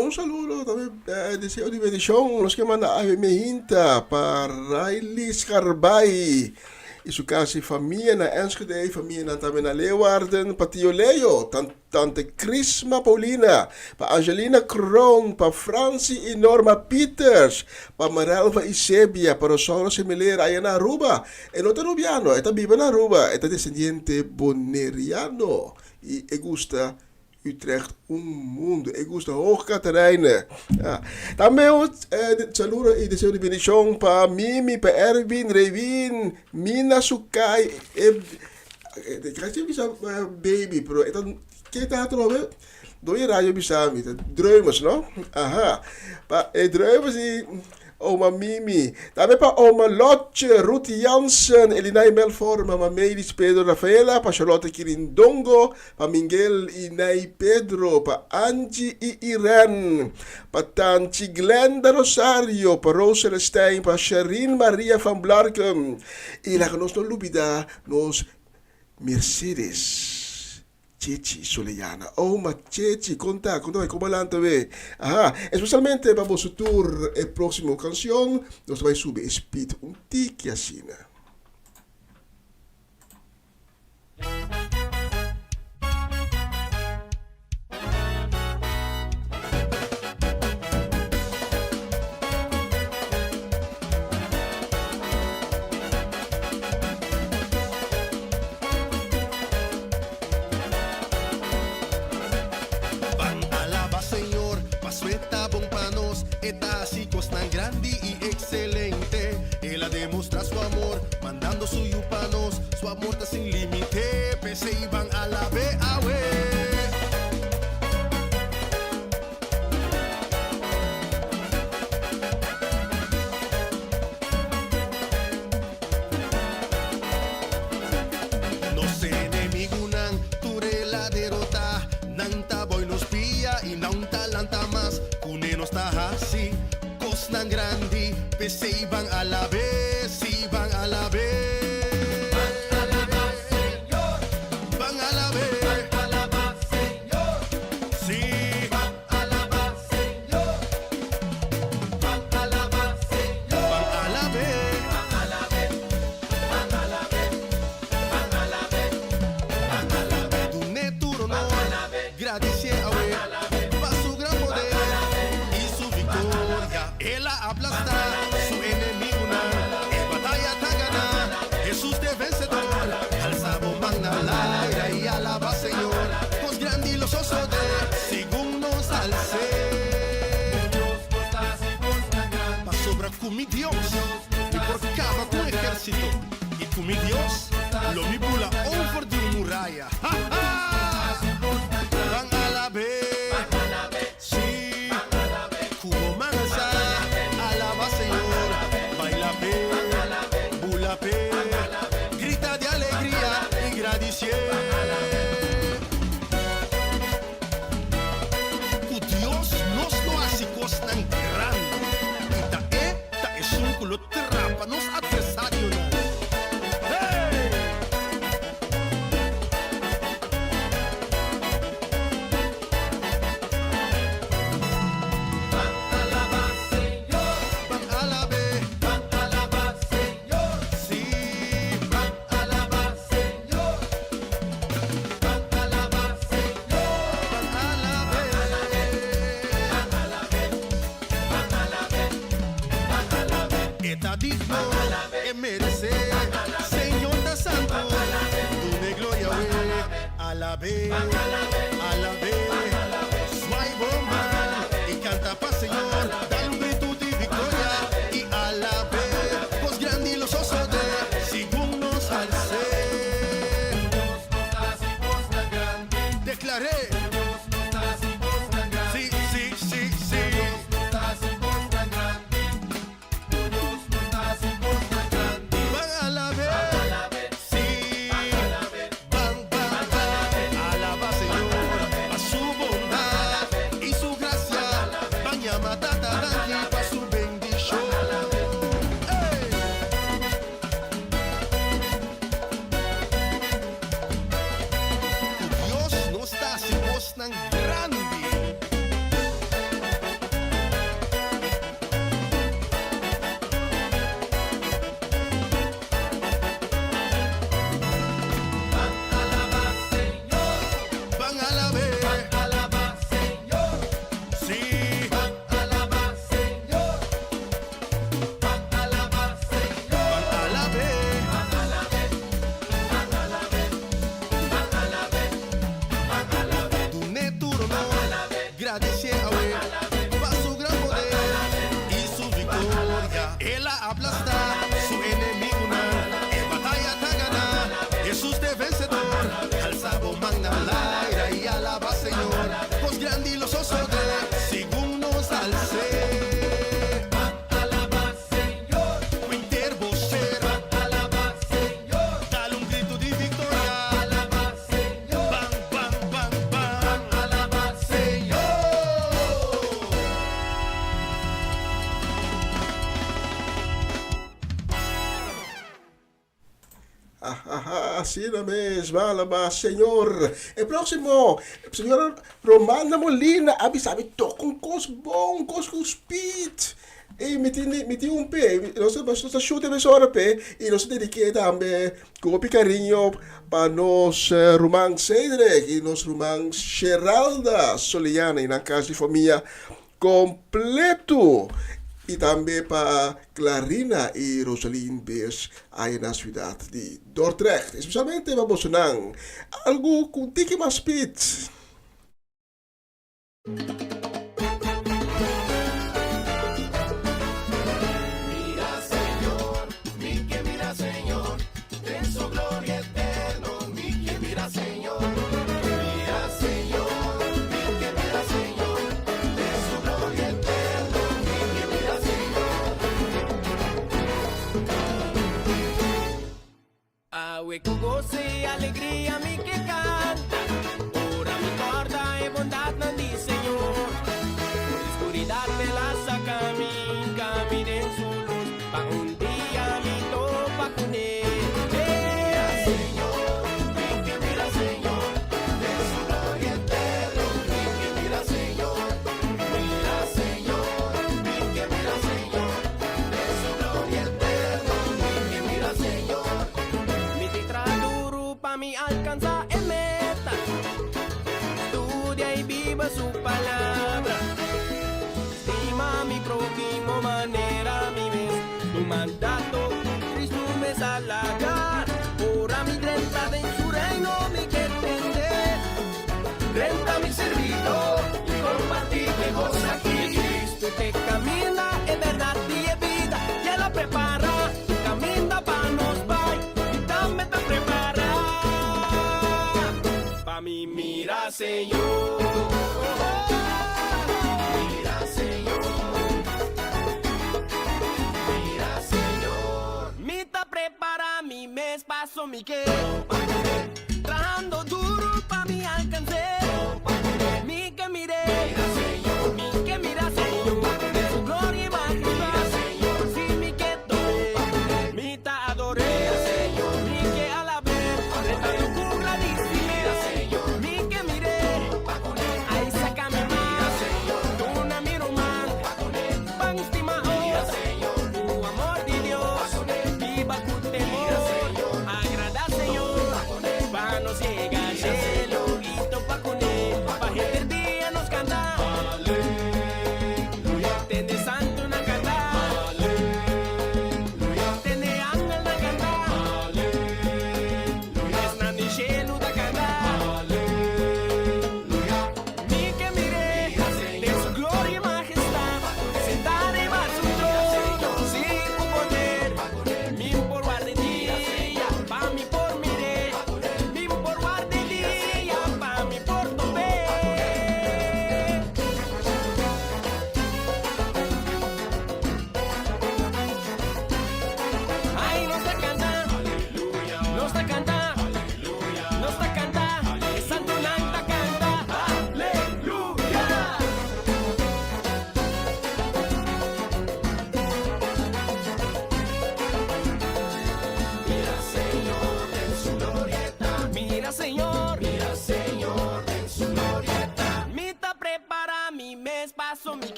Speaker 5: Un saludo tambe deseo di bendicion nos ke manda Ave Mehinta pa Riley Scarbay. y su casa y famia na Enschede, famianan tambe na Leeuwarden, pa Tio Leo, tan Tante Crisma Paulina, pa Angelina Kroon, pa Franci y Norma Pieters, pa Marelva y Sebia, pa Rosauro Semeleer aya na Aruba. E no ta Rubiano, e ta biba na Aruba, e ta descendiente Boneriano y e gusta Utrecht un mundo. E gusta Hoog Catharijne. Ja. Tambe un eh, saludo y deseo di bendicion pa Mimi, pa Erwin, Rewin, Mina Sukai, e, e, casi bisa eh, baby, pero e ta, ke ta atrobe? Doe radio bisa mi, ta dreumes, no? Aha. Pa e dreumes y Oma Mimi. Tambe pa Oma Lotje, Ruth Jansen, Elinay Melfor, Mama Melis, Pedro Rafaela, pa Charlotte Kirindongo, pa Mingel y Nay Pedro, pa Angie y Irene, pa Tanchi Glenda Rosario, pa Rose Celestijn, pa Sherine Maria van Blarkum. Y laga nos no lubida nos Mercedes. Chechi Soleana. Oh ma Chechi, kon ta? Kon ta bai? Kon balanta we? Aha, especialmente pa boso tur e proximo cancion, nos ta bai subi e speed un tiki asina.
Speaker 2: Ban alaba Señor, paso e ta bon pa nos. E ta haci cosnan grandi y excelente. El a demostra su amor, mandando su Yu pa nos. Su amor ta sin limite, p'esey ban alab'e awe. Nos enemigunan tur el a derotá, nan ta boi nos pia i nan ta lanta mas. Kuné nos ta hasi kosnan grandi, p'esei ban alab'é, sí, ban alab'é. Ban alabá Señor. Ban alab'é. Ban alabá Señor. Sí. Ban alabá Señor. Ban alabá Señor. Ban alab'é. Ban alab'é. Ban alab'é. Ban alab'é. Ban alab'é. Dun'é tur honor. Ban alab'é. Gradisié awe. Ban alab'é. Pa su gran poder. Ban alab'é. I su viktoria. El a aplastá. Ban alab'é. Su enemigunan. Ban alab'é. E bataya ta ganá. Ban alab'é. Hesus t'e vensedor. Ban alab'é. Alsa bo man na laira i alabá Señor. Ban alab'é. Kos grandi lo sosodé. Segun nos als'é. Pasobra ku mi Dios mi por kaba ku un ehérsito, i ku mi Dios lo mi bula over di un muraya. Ha ha! Ban alab'é, sí, ku bo man alsá, alabá Señor, baila p'e, bula p'e, grita di alegria i gradisié. Ku Dios nos lo hasi kosnan grandi, i ta E ta esun ku lo trapa nos atversarionan. Hey! Ban alabá Señor! Ban alab'É! Ban alabá Señor! Sí! Ban alabá Señor! Ban alabá Señor. Ban alab'É. Ban alab'É. Ban alab'É. Ban alab'É. E ta digno, e meresé. Señor ta santu, dun'E gloria awe. Alab'É, alab'É. Swai bo man i kanta pa Señor. Dal un gritu di viktoria i alab'É. Kos grandi lo sosodé segun nos als'É. Declaré. Sí, sí, sí, sí. Ban alab'É. Sí. Ban, ban, ban. Alaba Señor pa su bondad y su gracia. Ban yama Tata danki.
Speaker 5: Ahaha, asina mes, ban alabá Señor. E próximo, señora Romana Molina a bisa mi toca un cos bon, un cos cu speed. Ey, mi tin, mi tin un p'e, nos ta, nos ta shoot e mesora p'e y nos ta dediqué tambe cu hopi cariño pa nos ruman Cedric y nos ruman Sheralda Soliana y nan cas di famia completo y tambe pa Clarina y Rosalyn Beers aya na ciudad di Dordrecht. Especialmente pa bosonan algo cu tiki mas speed.
Speaker 10: Mira Señor, mi ke mira Señor, den su gloria eterno, mi ke mira Señor. Mira Señor, mi ke mira Señor, den su gloria eterno, mi ke mira Señor.
Speaker 11: Awe ku goso i alegria mi ke kanta, ora mi kòrda e bondatnan di Señor. For di skuridat El a saka mi, hinka mi den su lus, pa un dia mi topa kuné.
Speaker 10: Mira Señor, mi ke mira Señor, den su gloria eterno, mi ke mira Señor. Mira Señor, mi ke mira Señor, den su gloria eterno, mi ke mira Señor.
Speaker 11: Mi tin traha duru pa mi alkansá e meta, studia i biba su palabra. Stima mi próhimo manera mi mes, tu mandato ku Kristu mes a laga. Ora mi drenta den su reino mi ke tende, drenta mi sirbidó i kompartí e gos aki. Kristu t'e kaminda, e bèrdat i e bida, i el a prepará. Caminda pa nos bai y tambe ta prepara pa mi mira Señor.
Speaker 10: Mira Señor. Mira Señor.
Speaker 11: Mi ta prepara mi mes paso mi ke trahando duro pa mi alcans'é. Mi ke mir'é. Mi ke mira Señor. Den su gloria y majestad. Si mi ke top'é. Mi ta ador'é. Mi ke alab'é. Retando ku gradisimentu. Mi ke mir'é. Ai saka mi man. Duna mi ruman. Ban stima otro. Ku amor di Dios. Biba ku temor. Agrada Señor. Pa nos yega cielo. Y topa ku.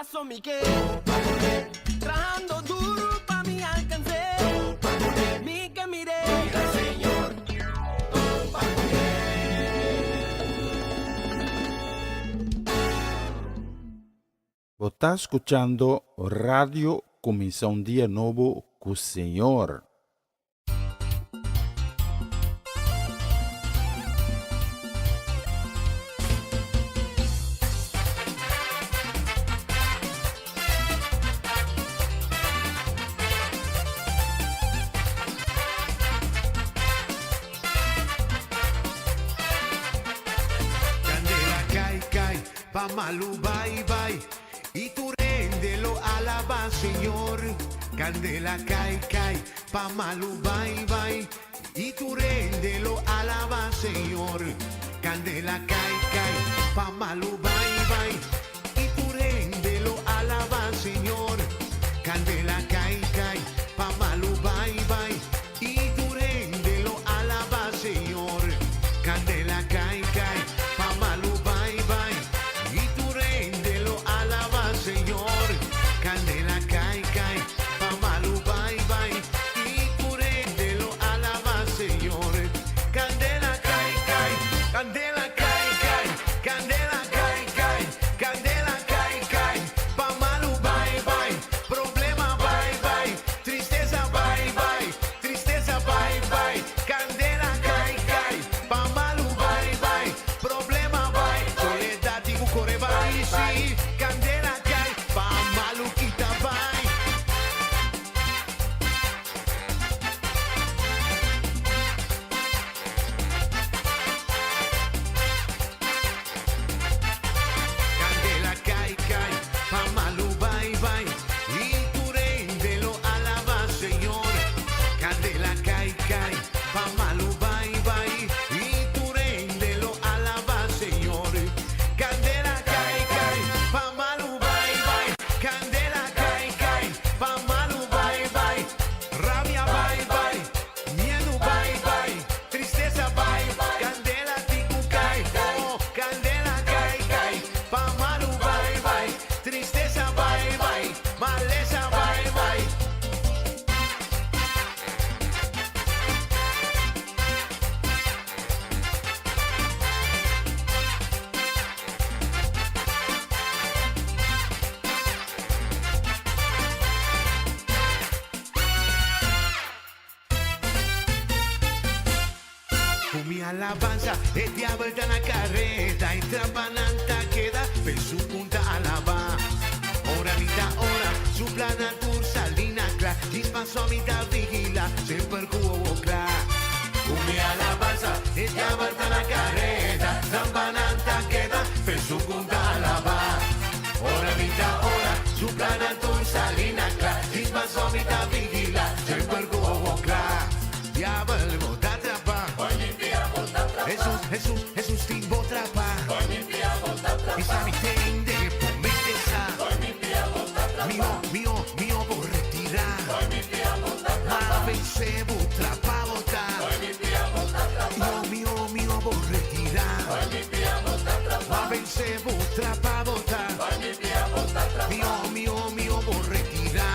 Speaker 11: paso mi ke. Trahando duru pa mi alkans'é. Mi ke mir'é. Señor. Topa kuné.
Speaker 4: Bo ta skuchando Radio Kuminsá un Dia Nobo ku Señor.
Speaker 8: Candela cai cai, pa malu bai bai, y tur hende lo alaba Señor. Candela cai cai, pa malu bai bai, y tur hende lo alaba Señor. Candela cai cai, pa malu bai bai, y tur hende lo alaba Señor. Candela cai cai, pa malu bai bai, y tur hende lo alaba Señor. Candela cai cai, pa malu bai bai, y tur hende lo alaba Señor. Candela cai cai, pa malu bai bai, y tur hende lo alaba Señor. Candela cai cai, candela cai cai, candela cai cai, candela cai cai, pa malu bai bai, problema bai bai, tristesa bai bai, tristesa bai bai, candela cai cai, pa malu bai bai, problema bai, soledad tin ku kore bai, si, candela cai, pa malu kita bai. Candela cai cai, pa malu bai bai, y tur hende lo alaba Señor. Candela cai cai, pa malu bai bai, y tur hende lo alaba Señor. Candela cai cai, pa malu bai bai, candela cai cai, pa malu bai bai, rabia bai bai, miedu bai bai, tristesa bai, candela tin ku kai, oh, candela cai cai, pa malu bai bai, tristesa bai bai, malesa bai bai. Ku mi alabansa, e diabel ta na kareda i trampanan ta keda, pe su punta alabá. Ora mi ta ora, su plannan tur sali na kla, djis paso mi ta vigilá, semper ku wowo kla. Ku mi alabansa, e diabel ta na kareda, trampanan ta keda, pe su punta alabá. Ora mi ta ora, su plannan tur sali na kla, djis paso mi ta vigilá, semper ku wowo kla. Diabel bo ta trapa. Hesus, Hesus, Hesus tin bo trapa. I sabi tende bo mester sa. Mihó, mihó, mihó bo retirá. M'a vense bo trapa bo ta. Mihó, mihó, mihó bo retirá. M'a vense bo trapa bo ta. Mihó, mihó, mihó bo retirá.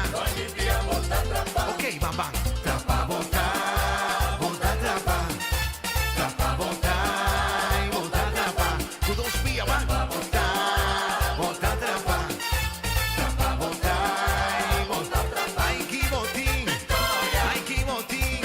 Speaker 8: Ok, bam, bam. Trapa bo ta, bo ta trapa. Trapa bo ta, bo ta trapa. Ku dos pia, ban. Bo ta, bo ta trapa. Trapa bo ta, bo ta trapa. Ai ki bo tin, ai ki bo tin.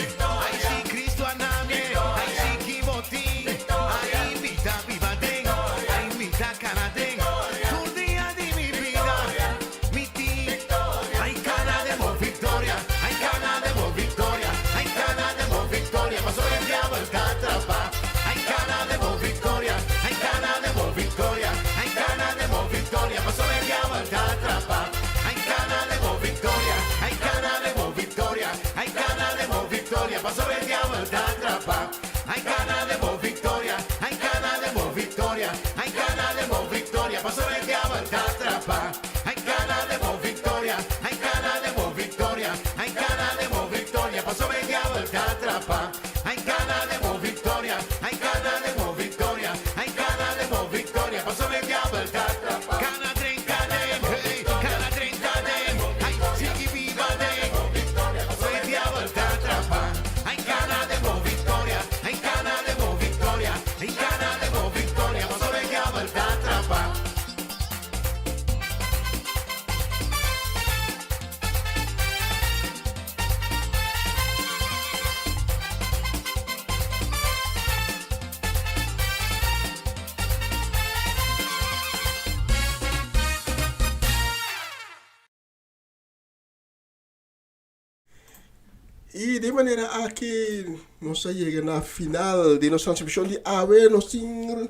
Speaker 5: I di e manera aki nos a yega na final di nos transmishon di awe. Nos tin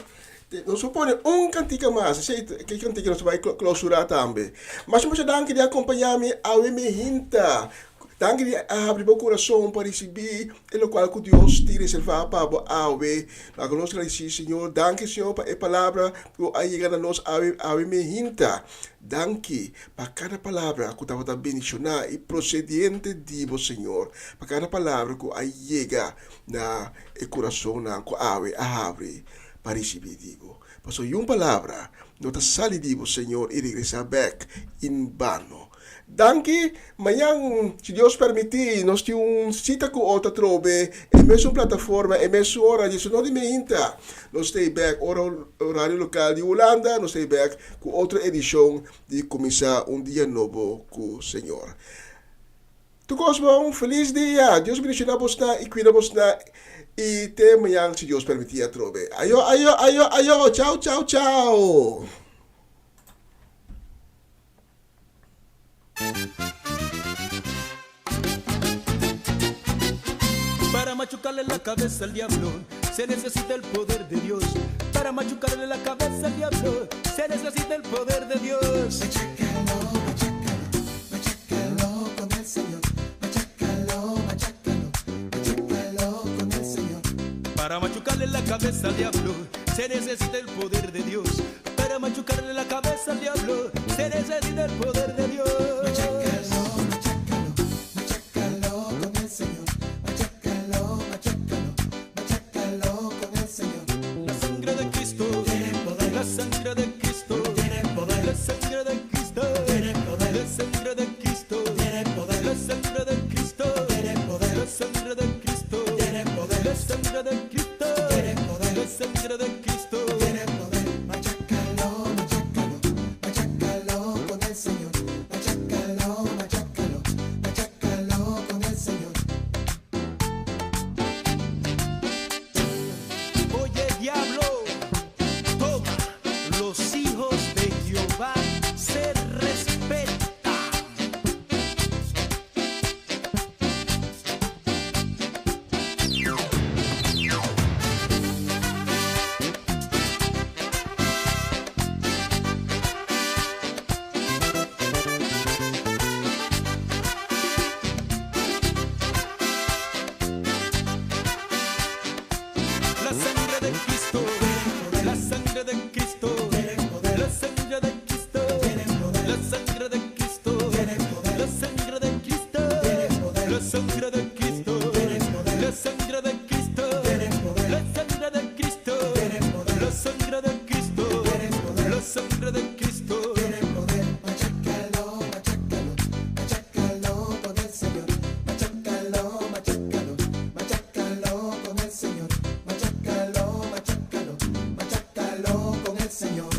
Speaker 5: nos por pone un kantika mas, esei ke kantika nos ta bai klausurá tambe. Masha masha danki di akompañá mi awe mi hinta. Danki di a habri bo kurason pa risibí e lokual ku Dios tin reservá pa bo awe. Laga nos gradisí Señor. Danki Señor pa e palabra ku a yega na nos awe awe mi hinta. Danki pa kada palabra ku tabata bendishoná i prosediente di bo, Señor, pa kada palabra ku a yega na e kurasonnan ku awe a habri pa risibí di bo. Pasobra yun palabra no ta sali di bo, Señor, i regresá bèk in bano. Danki. Mañan, si Dios permití, nos tin un sita ku otro atrobe, e mesun plataforma, e mesun ora, diesunor di meinta. Nos ta ei bèk ora horario lokal di Hulanda, nos ta ei bèk ku otro edishon di Kuminsá un Dia Nobo ku Señor. Tur kos bon, felis dia, Dios bendishoná bosnan i kuida bosnan i te mañan si Dios permití atrobe. Ayo, ayo, ayo, ayo, chau, chau, chau.
Speaker 7: Para machucarle la cabeza al diablo se necesita el poder de Dios. Para machucarle la cabeza al diablo se necesita el poder de Dios.
Speaker 8: Machácalo, machácalo, machácalo con el Señor. Machácalo, machácalo, machácalo con el Señor.
Speaker 7: Para machucarle la cabeza al diablo se necesita el poder de Dios. Para machucarle la cabeza al diablo se necesita el poder de Dios.
Speaker 8: Machácalo, machácalo, machácalo con el Señor. Machácalo, machácalo, machácalo con el Señor.
Speaker 7: La sangre de Cristo
Speaker 8: tiene poder.
Speaker 7: La sangre de Cristo
Speaker 8: tiene poder.
Speaker 7: La sangre de Cristo
Speaker 8: tiene poder.
Speaker 7: La sangre de Cristo
Speaker 8: tiene poder.
Speaker 7: La sangre de Cristo
Speaker 8: tiene poder.
Speaker 7: La sangre de Cristo
Speaker 8: tiene poder.
Speaker 7: La sangre de Cristo
Speaker 8: tiene poder.
Speaker 7: La sangre de Cristo
Speaker 8: tiene poder. Machácalo, machácalo, machácalo con el Señor. Machácalo, machácalo, machácalo con el Señor.
Speaker 7: Oye diablo, toma, los hijos de Jehová se respetan. La sangre de Cristo, la sangre de Cristo, la sangre de Cristo, la sangre de Cristo, la sangre de Cristo, la sangre de Cristo, la sangre de Cristo, la sangre de Cristo, la sangre de Cristo, la sangre de Cristo.
Speaker 8: Machácalo, machácalo, machácalo con el Señor. Machácalo, machácalo, machácalo con el Señor. Machácalo, machácalo, machácalo con el Señor.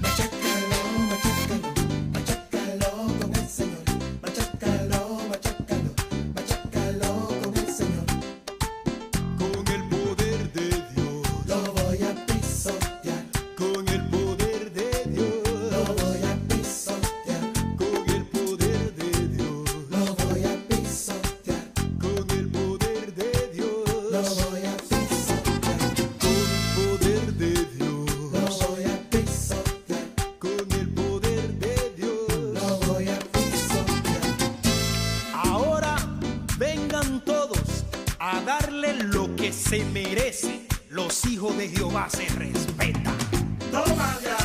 Speaker 8: Machácalo, machácalo, machácalo con el Señor. Machácalo, machácalo, machácalo con el Señor.
Speaker 7: Con el poder de Dios,
Speaker 8: Lo voy a pisotear,
Speaker 7: con el poder de Dios,
Speaker 8: lo voy a pisotear,
Speaker 7: con el poder de Dios,
Speaker 8: lo voy a pisotear,
Speaker 7: con el poder de Dios,
Speaker 8: lo voy a pisotear,
Speaker 7: con poder de Dios,
Speaker 8: lo voy a pisotear,
Speaker 7: con el poder de Dios.
Speaker 8: lo voy a pisotear.
Speaker 7: Ahora vengan todos a darle lo que se merece. Los hijos de Jehová se respetan.
Speaker 8: Toma ya.